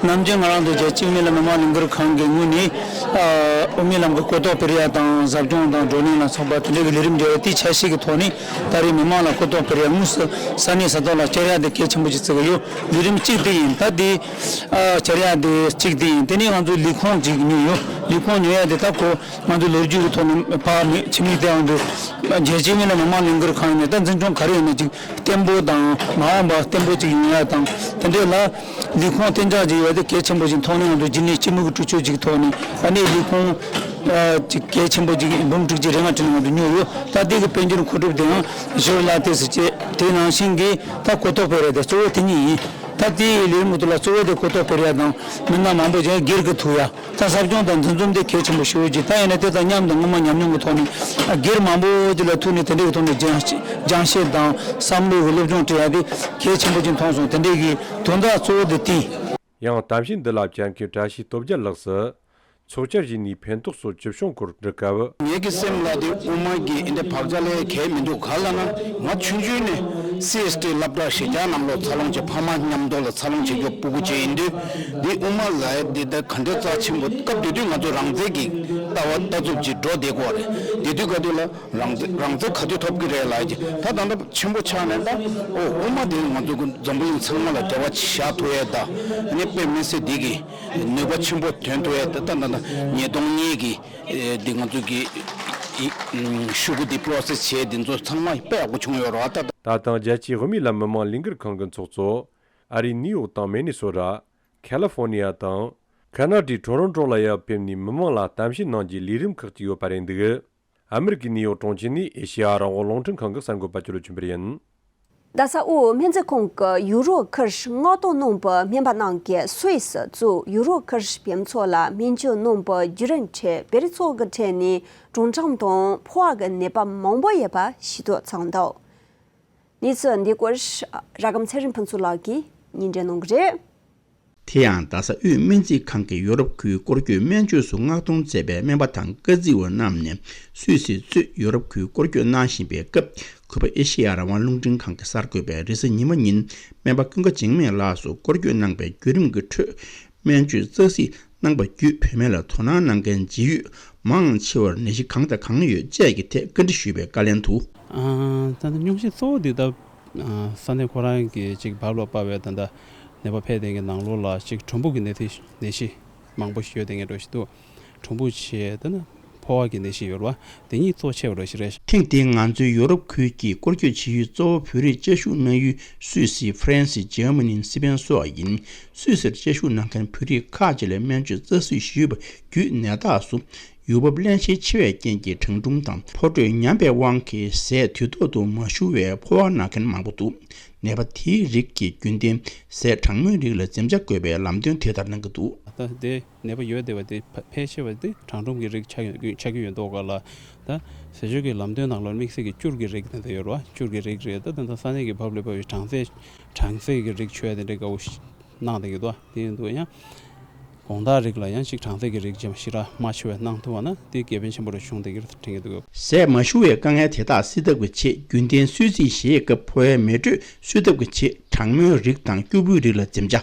ནམ་རྒྱུན་ང་རང་ཚོ་རྒྱལ་སྤྱིའི་དབུ་མའི་ལམ་མི་མང་ལས་འགུལ་ཁང་གི་ངོས་ནས་ཨ་དབུ་མའི་ལམ་གྱི་གོ་རྟོགས་སྤེལ་ཡ་དང་ཟབ་སྦྱོང་དང་བགྲོ་གླེང་ལ་སོགས་པ་དེ་འདྲ་གི་ལས་རིམ་འབྲེལ་བའི་དེའི་ཆ་ཤས་ཀྱི་ཐོག་ནས་ད་རེས་མི་མང་ལ་གོ་རྟོགས་སྤེལ་ཡ་དངོས་སུ་ས་གནས་ས་ཐོག་ལ་བཅར་ཡ་དེ་གལ་ཆེན་པོ་ཞིག་བརྩི་གི་ཡོད། ལས་རིམ་གཅིག་དེ་ཡིན། ད་དེ་ཨ་བཅར་ཡ་དེ་གཅིག་དེ་ཡིན། དེ་ནས་ང་ཚོ་ལས་ཁུངས་གཅིག་ཉོས་ཡོད། ལས་ཁུངས་ཉོ་ཡ་དེ་ད་ཁོ་ང་ཚོ་ལོ་རྒྱུས་ཀྱི་ཐོག་ནས་ཕར་ནས་ཕྱི་མིག་བལྟས་ཡོང་དུས་རྒྱལ་སྤྱིའི་དབུ་མའི་ལམ་མི་མང་ལས་འགུལ་ཁང་ཡིན་ནའི་ད་འཛིན་སྐྱོང་ག་རེ་ཡིན་ནའི་གཅིག་བརྟན་པོ་དང་མ་འོངས་པ་བརྟན་པོ་ཅིག་ཡོང་ཡ་དང་དེ་འདྲས་ལ་ལས་ཁུངས་གཏན་འཇགས་ཅིག་ཡོད་དེ་གལ་ཆེན་པོ་ཞིག་མཐོང་ནས་ང་ཚོ་རྒྱུན་ལས་སྤྱི་མོས་ཀྱི་གྲོས་ཆོད་ཅིག་ཐོག་ནས་ཨ་ནི་ལས་ཁུངས་ཨ་ཅིག་གལ་ཆེན་པོ་ཅིག་འབུམ་དྲུག་ཅུ་རེ་ལྔ་བྲིས་ནས་ང་ཚོ་ཉོས་ཡོད། ད་དེ་གི་དཔལ་འབྱོར་མཁོ་སྒྲུབ་དེའང་ཞུ་ལ་དེ་སུ་བྱེད་དེ་ནང་བཞིན་གྱི་ད་གོ་རྟོགས་སྤེལ་རེས་དེ་གཙོ་བོ་དེ་གཉིས་ཡིན། ད་དེ་ཡི་ལས་རིམ་དེ་ལ་གཙོ་བོ་དེ་གོ་རྟོགས་སྤེལ་ཡ་དང་མི་སྣ་མང་པོ་ཅིག་སྒེར་གྱི་ཐུག་ཡ། ད་ཟབ་སྦྱོང་དང་འཛིན་རྩོམ་དེ་གལ་ཆེན་པོ་ཞེ་པོ་ཅིག་ད་ཡིན་ན་དེ་དང་མཉམ་དུ་སྔོན་མ་ཉམས་མྱོང་གི་ཐོག་ནས་སྒེར་མང་པོ་ཅིག་ལ་ཐུག་ནས་དེ་འདྲའི་གི་ཐོག་ནས་སྦྱང་སྦྱང་བཤད་དང་བསམ་བློའི་གི་སློབ་སྦྱོང་སྤྲད་ཡ་དེ་གལ་ཆེན་པོ་ཅིག་མཐོང་སོང་། དེ་འདྲའི་གི་དོན་དག་གཙོ་བོ་དེ་དེ་ཡིན། ཡང་གཏམ་བཤད་འདི་ལ་བཅར་མཁན་བཀྲ་ཤིས་སྟོབས་རྒྱལ་ལགས་སུ། ཚོགས་བཅར་བཞིན་ནས་ཕན་ཐོགས་སོགས་ཅི་བྱུང་སྐོར་འདྲི་སྐབས། ངེད་ཀྱི་སེམས་ལ་དེ་དབུ་མ་གི་འདི་བག་ཆགས་ལས་གལ་མི་འདུག་ག་ལ་ན་ང་ཆུང་ཆུང་ནས་སི་ཨེས་ཊི་སློབ་གྲྭ་གཞིས་ཆགས་ནང་ལོགས་འཚར་ལོངས་བྱས། ཕ་མ་མཉམ་དུ་ལ་འཚར་ལོངས་བྱེད་རྒྱུ་སྤུ་གུ་བྱས་ཡིན་དུས་འདི་དབུ་མ་ལ་འདི་ད་ག་འདྲ་རྩ་ཆེན་པོ། སྐབས་དེ་དུས་ང་ཚོ་རང་བཙན་གྱི་ལྟ་བ་ལྟ་ཚུལ་ཅིག་འགྲོ་བསྡད་ཀྱི་ཡོད་རེད། དེ་དུས་ག་དུས་ལ་རང་བཙན་རང་བཙན་ག་དུས་ཐོབ་ཀྱི་རེད་ལབ་ཀྱི་ད་ད་ལྟ་ཆེན་པོ་ཆགས་ནས་ད་ཨོ་དབུ་མ་དེ་ང་ཚོ་འཛམ་བུ་གླིང་ཚང་མ་ལ་འབྲེལ་བ་བཞག་ཐུབ་ཡས་ད་ནི་དཔེ་མི་སྲིད་འདི་གི་ནུས་པ་ཆེན་པོ་ཐོན་ཐུབ་ཡས་ད་ད་ད་ད་ཉིས་སྟོང་གཉིས་ཀྱི་འདི་ང་ཚོ་གི་ཤུ་གུ་འདི་པོ་རོ་སེ་སི་བྱས་འདི་ཚོ་ཚང་མ་དཔེ་ཡག་པོ་བྱུང་ཡོད་རེད་བ་ད། ད་དང་རྒྱལ་སྤྱིའི་དབུ་མའི་ལམ་མི་མང་ལས་འགུལ་ཁང་གི་ཚོགས་གཙོ་ཨ་རིའི་ནིའུ་ཡོག་དང་མི་ནི་སོ་ཊ། ཁ་ལི་ཧྥོ་ནི་ཡ་དང་ཁ་ན་ཌའི་ཊོ་རོན་ཊོ་ལ་ཡར་ཕེབས་ནས་མི་མང་ལ་གཏམ་བཤད་གནང་རྒྱུའི་ལས་རིམ་ཁག་ཅིག་ཡོད་པ་རེད་འདུག་ཨ་མི་རི་ཀའི་ནིའུ་ཡོག་གྲོང་ཁྱེར་ནས་ཨེ་ཤེ་ཡ་རང་དབང་རླུང་འཕྲིན་ཁང་གི་གསར་འགོད་པ་ཅོ་ལོ་ཆོས་འཕེལ་ཡིན། རྡ་ས་དབུས་སྨན་རྩིས་ཁང་གིས་ཡུ་རོབ་ཁུལ་མངགས་གཏོང་གནང་བའི་སྨན་པ་རྣམས་ཀྱིས་སུད་སི་གཙོས་ཡུ་རོབ་ཁུལ་བོད་མི་ཚོ་ལ་སྨན་བཅོས་གནང་བའི་བརྒྱུད་རིམ་ཁྲོད་བོད་རིགས་ཚོ་གི་གྲས་ནས་གྲང་འགྲམ་དང་ཕོ་བ་གི་ནད་པ་མང་པོ་ཡོད་པ་ཤེས་རྟོགས་ཚར་འདུག་གནས་ཚུལ་འདི་སྐོར་ར་སྒམ་ཚེ་རིང་ཕུན་ཚོགས་ལགས་ཀྱིས་སྙན་སྒྲོན་གནང་གི་རེད། དེ་ཡང་རྡ་ས་དབུས་སྨན་རྩིས་ཁང་གིས་ཡོ་རོབ་ཁུལ་སྐོར་སྐྱོད་སྨན་བཅོས་སུ་མངགས་གཏོང་མཛད་པའི་སྨན་པ་དང་སྐར་རྩིས་པ་རྣམས་ནས་སུད་སི་གཙོས་ཡོ་རོབ་ཁུལ་སྐོར་སྐྱོད་གནང་བཞིན་པའི་སྐབས། གུས་པ་ཨེ་ཤེ་ཡ་རང་དབང་རླུང་འཕྲིན་ཁང་གི་གསར་འགོད་པས་རེས་གཟའ་ཉི་མ་ཉིན་སྨན་པ་ཀུན་དགའ་འཇིགས་མེད་ལགས་སུ་སྐོར་སྐྱོད་གནང་པའི་བརྒྱུད་རིམ་གྱི་ཁྲོད། སྨན་བཅོས་རྩ་གཟིགས་གནང་པ་བརྒྱུད་བོད་སྨན་ལ་དོ་སྣང་གནང་མཁན་ཇི་ཡོད་མང་ཆེ་བར་ནད་གཞི་གང་དང་གང་ཡོད་བཅས་ཀྱི་ཐད་བཀའ་འདྲི་ཞུས་པའི་བཀའ་ལན་དུ། ད་ལྟ་སྙུང་གཞི་གཙོ་བོ་འདི་ལྟ། ས་གནས་ཁོ་རང་གི་ཅིག་བབ་ལ་དཔག་པའི་ད་ལྟ་ནད་པ་ཕེབས་བསྡད་མཁན་ནང་ལོགས་ལ་ཅིག་གྲུམ་བུ་གི་ནད་དེ་ནད་གཞི་མང་པོ་ཞིག་ཡོད་བསྡད་མཁན་འདྲ་ཞིག་འདུག་གྲུམ་བུ་བྱས་ད་ནི་ཕོ་བ་གི་ནད་གཞི་ཡོད་རེད་བ། དེ་གཉིས་གཙོ་ཆེ་བ་འདྲ་ཞིག་རེད། ཐེངས་འདིའི་ང་ཚོའི་ཡོ་རོབ་ཁུལ་གྱི་སྐོར་སྐྱོད་བྱེད་ཡུལ་གཙོ་བོ་བོད་རིགས་བཅའ་བཞུགས་གནང་ཡུལ་སུད་སི། ཧྥ་རན་སི། འཇར་མ་ནི། སི་པན་སོགས་ཡིན། སུད་སིར་བཅའ་བཞུགས་གནང་མཁན་བོད་རིགས་ཁག་ཅིག་ལ་སྨན་བཅོས་རྩ་གཟིགས་ཞུས་པ་བརྒྱུད་ནད་རྟགས་སུ། ཡུལ་བབ་བརླན་གཤེར་ཆེ་བའི་རྐྱེན་གྱིས་གྲང་འབྲུམ་དང་ཕོ་དྲོད་ཉམས་པའི་དབང་གིས་ཟས་དུས་ཐོག་ཏུ་མ་ཞུ་བའི་ཕོ་བ་ན་མཁན་མང་པོ་འདུག་ནད་པ་དེའི་རིགས་ཀྱི་རྒྱུན་ལྡན་ཟས་གྲང་མོའི་རིགས་ལ་འཛེམ་བྱ་དགོས་པའི་ལམ་སྟོན་དེ་ལྟར་གནང་གི་འདུག་ད་དེ་ནད་པ་ཡོད་བསྡད་པ་དེ་ཕལ་ཆེ་བ་དེ་གྲང་འབྲུམ་གྱི་རིགས་ཆགས་ཡོད་ཆགས་ཀྱི་ཡོད་མདོག་ག་ལ། ད་ཟས་སྤྱོད་ཀྱི་ལམ་སྟོན་ནང་ལ་དམིགས་བསལ་གྱི་སྐྱུར་གྱི་རིགས་དེ་འདྲ་ཡོད་རེད་བ། སྐྱུར་གྱི་རིགས་རེད། ད་དེ་འདྲ་ས་གནས་ཀྱི་བབ་ལ་བབ་པའི་གྲང་ཟས་གྲང་ཟས་ཀྱི་རིགས་མཆོད་དེ་འདྲ་དགའ་བོ་ཞིག་གནང་བསྡད་ཀྱི་འདུག་དེ་ཡིན་དུས་ཡང་དགོང་དག་རིགས་ལ་ཡང་ཅིག་གྲང་ཟས་ཀྱི་རིགས་ཅིག་ཞེ་དྲག་མ་མཆོད་པ་གནང་ཐུབ་པ་ན་དེ་དགེ་ཕན་ཆེན་པོ་རུ་བྱུང་བསྡད་ཀྱི་རེད་དྲན་གྱི་འདུག་ཟས་མ་ཞུ་བའི་དཀའ་ངལ་དེ་དག་སེལ་ཐབས་ཀྱི་ཆེད་རྒྱུན་ལྡན་གསོལ་ཚིགས་བཞེས་སྐབས་ཕོ་བའི་མེ་དྲོད་གསོ་ཐབས་ཀྱི་ཆེད་གྲང་མོའི་རིགས་དང་སྐྱུར་པོའི་རིགས་ལ་འཛེམ་བྱ།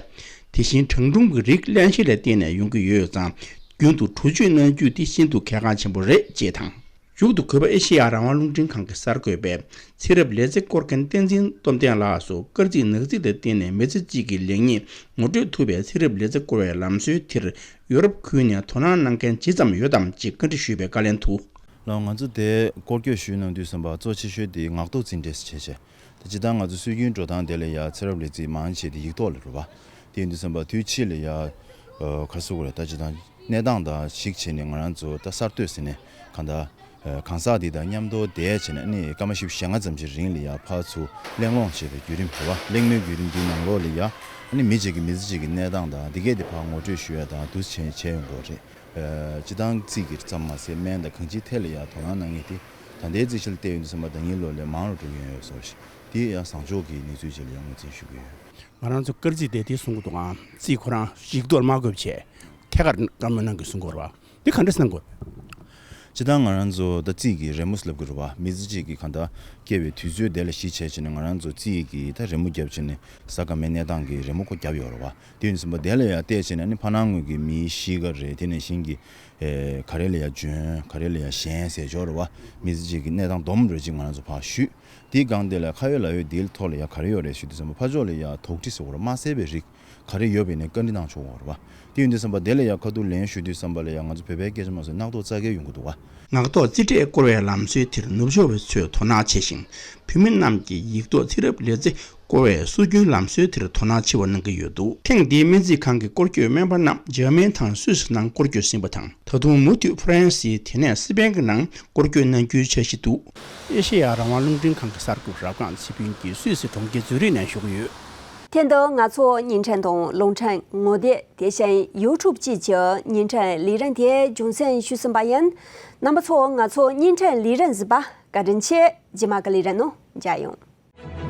དེ་བཞིན་གྲང་འབྲུམ་གྱི་རིགས་བརླན་གཤེར་ལ་བརྟེན་ནས་ཡོང་གི་ཡོད་ཙང་རྒྱུན་དུ་དྲོ་བཅུད་གནང་རྒྱུ་དེ་ཤིན་ཏུ་གལ་འགངས་ཆེན་པོ་རེད་ཅེས་དང་། མཇུག་ཏུ་གུས་པ་ཨེ་ཤེ་ཡ་རང་དབང་རླུང་འཕྲིན་ཁང་གི་གསར་འགོད་པས་ཚེ་རབས་ལས་རྩེ་སྐོར་མཁན་བསྟན་འཛིན་སྟོབས་ལྡན་ལགས་སུ་སྐར་རྩིས་ནག་རྩིས་ལ་བརྟེན་ནས་མི་ཚེ་གཅིག་གི་ལེགས་ཉེས་ངོ་སྤྲོད་ཐུབ་པའི་ཚེ་རབས་ལས་རྩེ་སྐོར་བའི་ལམ་སྲོལ་དེར་ཡོ་རོབ་ཁུལ་ནས་དོ་སྣང་གནང་མཁན་ཇི་ཙམ་ཡོད་དམ་ཅེས་བཀའ་འདྲི་ཞུས་པའི་བཀའ་ལན་དུ། ལགས། ང་ཚོ་དེ་སྐོར་སྐྱོད་ཞུས་གནང་དུས་ཙམ་པ་གཙོ་ཆེ་ཤོས་དེ་ངག་ཐོག་རྩིས་འབྲས་སུ་བྱས་བྱས། ད་སྤྱིར་བཏང་ང་ཚོ་སྲོལ་རྒྱུན་འགྲོ་སྟངས་དེ་ལ་ཡ་ཚེ་རབས་ལས་རྩིས་མང་ཆེ་དེ་ཡིག་ཐོག་ལ་རེད་བ། དེ་ཡིན་དུས་ཙམ་པ་དུས་ཕྱིས་ལ་ཡ་ཨ་ག་རེ་ཟེར་དགོས་རེད། ད་སྤྱིར་བཏང་གནས་སྟངས་དང་གཞིགས་བྱས་ནས་ང་རང་ཚོ་ད་གསར་གཏོད་ཟེར་ནས་གང་ལྟར་ཨ་གང་ཟག་དེ་དང་མཉམ་དུ་བསྡད་བྱས་ནས་ཨ་ནི་སྐར་མ་བཞི་བཅུ་ཞེ་ལྔ་ཙམ་ཞིག་རིང་ལ་ཡ་ཕར་ཚུར་གླེང་སློང་བྱས་པའི་བརྒྱུད་རིམ་རེད་བ། གླེང་མོལ་བརྒྱུད་རིམ་འདིའི་ནང་ལོགས་ལ་ཡ་ཨ་ནི་མི་གཅིག་གིས་མི་ཚེ་གཅིག་གི་གནས་སྟངས་དང་འདི་གས་དེ་ཕར་ངོ་སྤྲོད་ཞུ་ཡ་དང་འདུག་སེ་བྱས་བྱས་ཡོང་གི་ཡོད་རེད། ཨ་སྤྱིར་བཏང་རྩིས་ཀྱི་ཙམ་མ་ཟད་སྨན་དང་གང་ཅིའི་ཐད་ལ་ཡང་དོ་སྣང་གནང་མཁན་དེ་ད་ལྟའི་རྩིས་གཞི་ལ་བལྟས་ཡོང་དུས་ཙམ་པ་ད་ཉིད་ལོ་ལས་མང་རུ་འགྲོ་གི་ཡོད་ཡོད་བཟོ་འདྲ་ཞིག་དེ་ཡང་བཟང་ཕྱོགས་ཀྱི་གནས་ཚུལ་ཅིག་ལ་ཡང་ངོས་འཛིན་ཞུ་གི་ཡོད། ང་རང་ཚོ་སྐར་རྩིས་དེ་དེ་གསུང་གི་འདུག་ཨང་། རྩིས་ཁོ་རང་ཡིག་ཐོག་མ་བཀོད་བྱས་ཐད་ཀར་བཀའ་མོལ་གནང་དགོས་གསུང་གི་ཡོད་རེད་བ། འདི་ག་འདྲ་གནང་དགོས། སྤྱིར་བཏང་ང་རང་ཚོ་ད་རྩིས་ཀྱི་རི་མོ་ལབ་ཀྱི་རེད་བ། མི་ཚེ་གཅིག་གི་གང་ལྟར་སྐྱེ་བའི་དུས་ཚོད་དེ་ལ་གཞི་བྱས་བྱས་ནས་ང་རང་ཚོ་རྩིས་ཀྱི་ད་རི་མོ་བརྒྱབ་བྱས་ནས་གཟའ་སྐར་མའི་གནས་སྟངས་ཀྱི་རི་མོ་ཁོ་བརྒྱབ་ཡོད་རེད་བ། དེ་ཡིན་ཙམ་པ་དེ་ལ་ཡང་བལྟས་བྱས་ནས་ནི་ཕར་ནང་ངོས་ཀྱི་མིའི་གཤིས་ཀ་རེད། དེ་ནས་གཞན་གྱི་ཨེ་ག་རེ་ལ་ཡང་འཇོན་ག་རེ་ལ་ཡང་ཞན་ཟེར་ཆོག་རེད་བ། མི་ཚེ་གཅིག་གི་གནས་སྟངས་སྡོམ་རེ་ཅིག་ང་རང་ཚོ་ཕར་ཞུས། དེའི་སྒང་དེ་ལ་ཁ་ཡོད་ལག་ཡོད་དེའི་ཐོག་ལ་ཡང་ག་རེ་ཡོད་རེད་ཞུ་དུས་ཙམ་པ་ཕར་ཕྱོགས་ལ་ཡང་དོགས་འདྲི་ཟེར་བ་རེད། མ་གསལ་བའི་རིགས་ག་རེ་ཡོད་པ་ཡིན་ནའི་བཀའ་འདྲི་གནང་ཆོག་གི་རེད་བ། དེ་ཡིན་དུས་ཙམ་པ་དེ་ལ་ཡང་ཁ་ཐུག་ལན་ཞུ་དུས་ཙམ་པ་ལ་ཡང་ང་ཚོ་བོད་པའི་སྐད་ཆ་མ་ཟད་རྣག་ཐོག་རྩ་འགེལ་ཡོང་གི་འདུག་བ། ངག་ཐོག་རྩིས་འབྲས་བསྐོར་བའི་ལམ་སྲོལ་དེར་ནུབ་ཕྱོགས་པ་ཚོས་དོ་སྣང་བྱས་ཤིང་། བོད་མི་རྣམས་ཀྱིས་ཡིག་ཐོག་ཚེ་རབས་ལས་རྩེ་བསྐོར་བའི་སྲོལ་རྒྱུན་ལམ་སྲོལ་དེར་དོ་སྣང་ཆེ་བ་གནང་གི་ཡོད་འདུག་ཐེངས་འདིའི་སྨན་རྩིས་ཁང་གི་སྐོར་སྐྱོད་སྨན་པ་རྣམས་འཇར་མན་དང་སུད་སི་ནང་སྐོར་སྐྱོད་ཟིན་པ་དང་། ད་དུང་མུ་མཐུད་ཧྥ་རན་སིའི་དེ་ནས་སི་པན་གྱི་ནང་སྐོར་སྐྱོད་གནང་རྒྱུའི་འཆར་གཞི་འདུག་ཨེ་ཤེ་ཡ་རང་དབང་རླུང་འཕྲིན་ཁང་གི་གསར་འགོད་པ་རབ་སྒང་ཚེ་ཕུན་གྱིས་སུད་སི་གྲོང་ཁྱེར་ཛུ་རིག་ནས་ཞུ་གི་ཡོད། དེ་འདྲ་ང་ཚོ་བརྙན་འཕྲིན་དང་རླུང་འཕྲིན་ངོ་དེབ་དེ་བཞིན་ཡུ་ཊུབ་བཅས་ཀྱི་བརྙན་འཕྲིན་ལས་རིམ་དེ་རྒྱུན་སྲིང་ཞུས་ཟིན་པ་ཡིན། རྣམ་པ་ཚོ་ང་ཚོ་བརྙན་འཕྲིན་ལས་རིམ་གཟིགས་པ་བཀའ་དྲིན་ཆེ། རྗེས་མ་གི་ལས་རིམ་ནང་མཇལ་ཡོང་།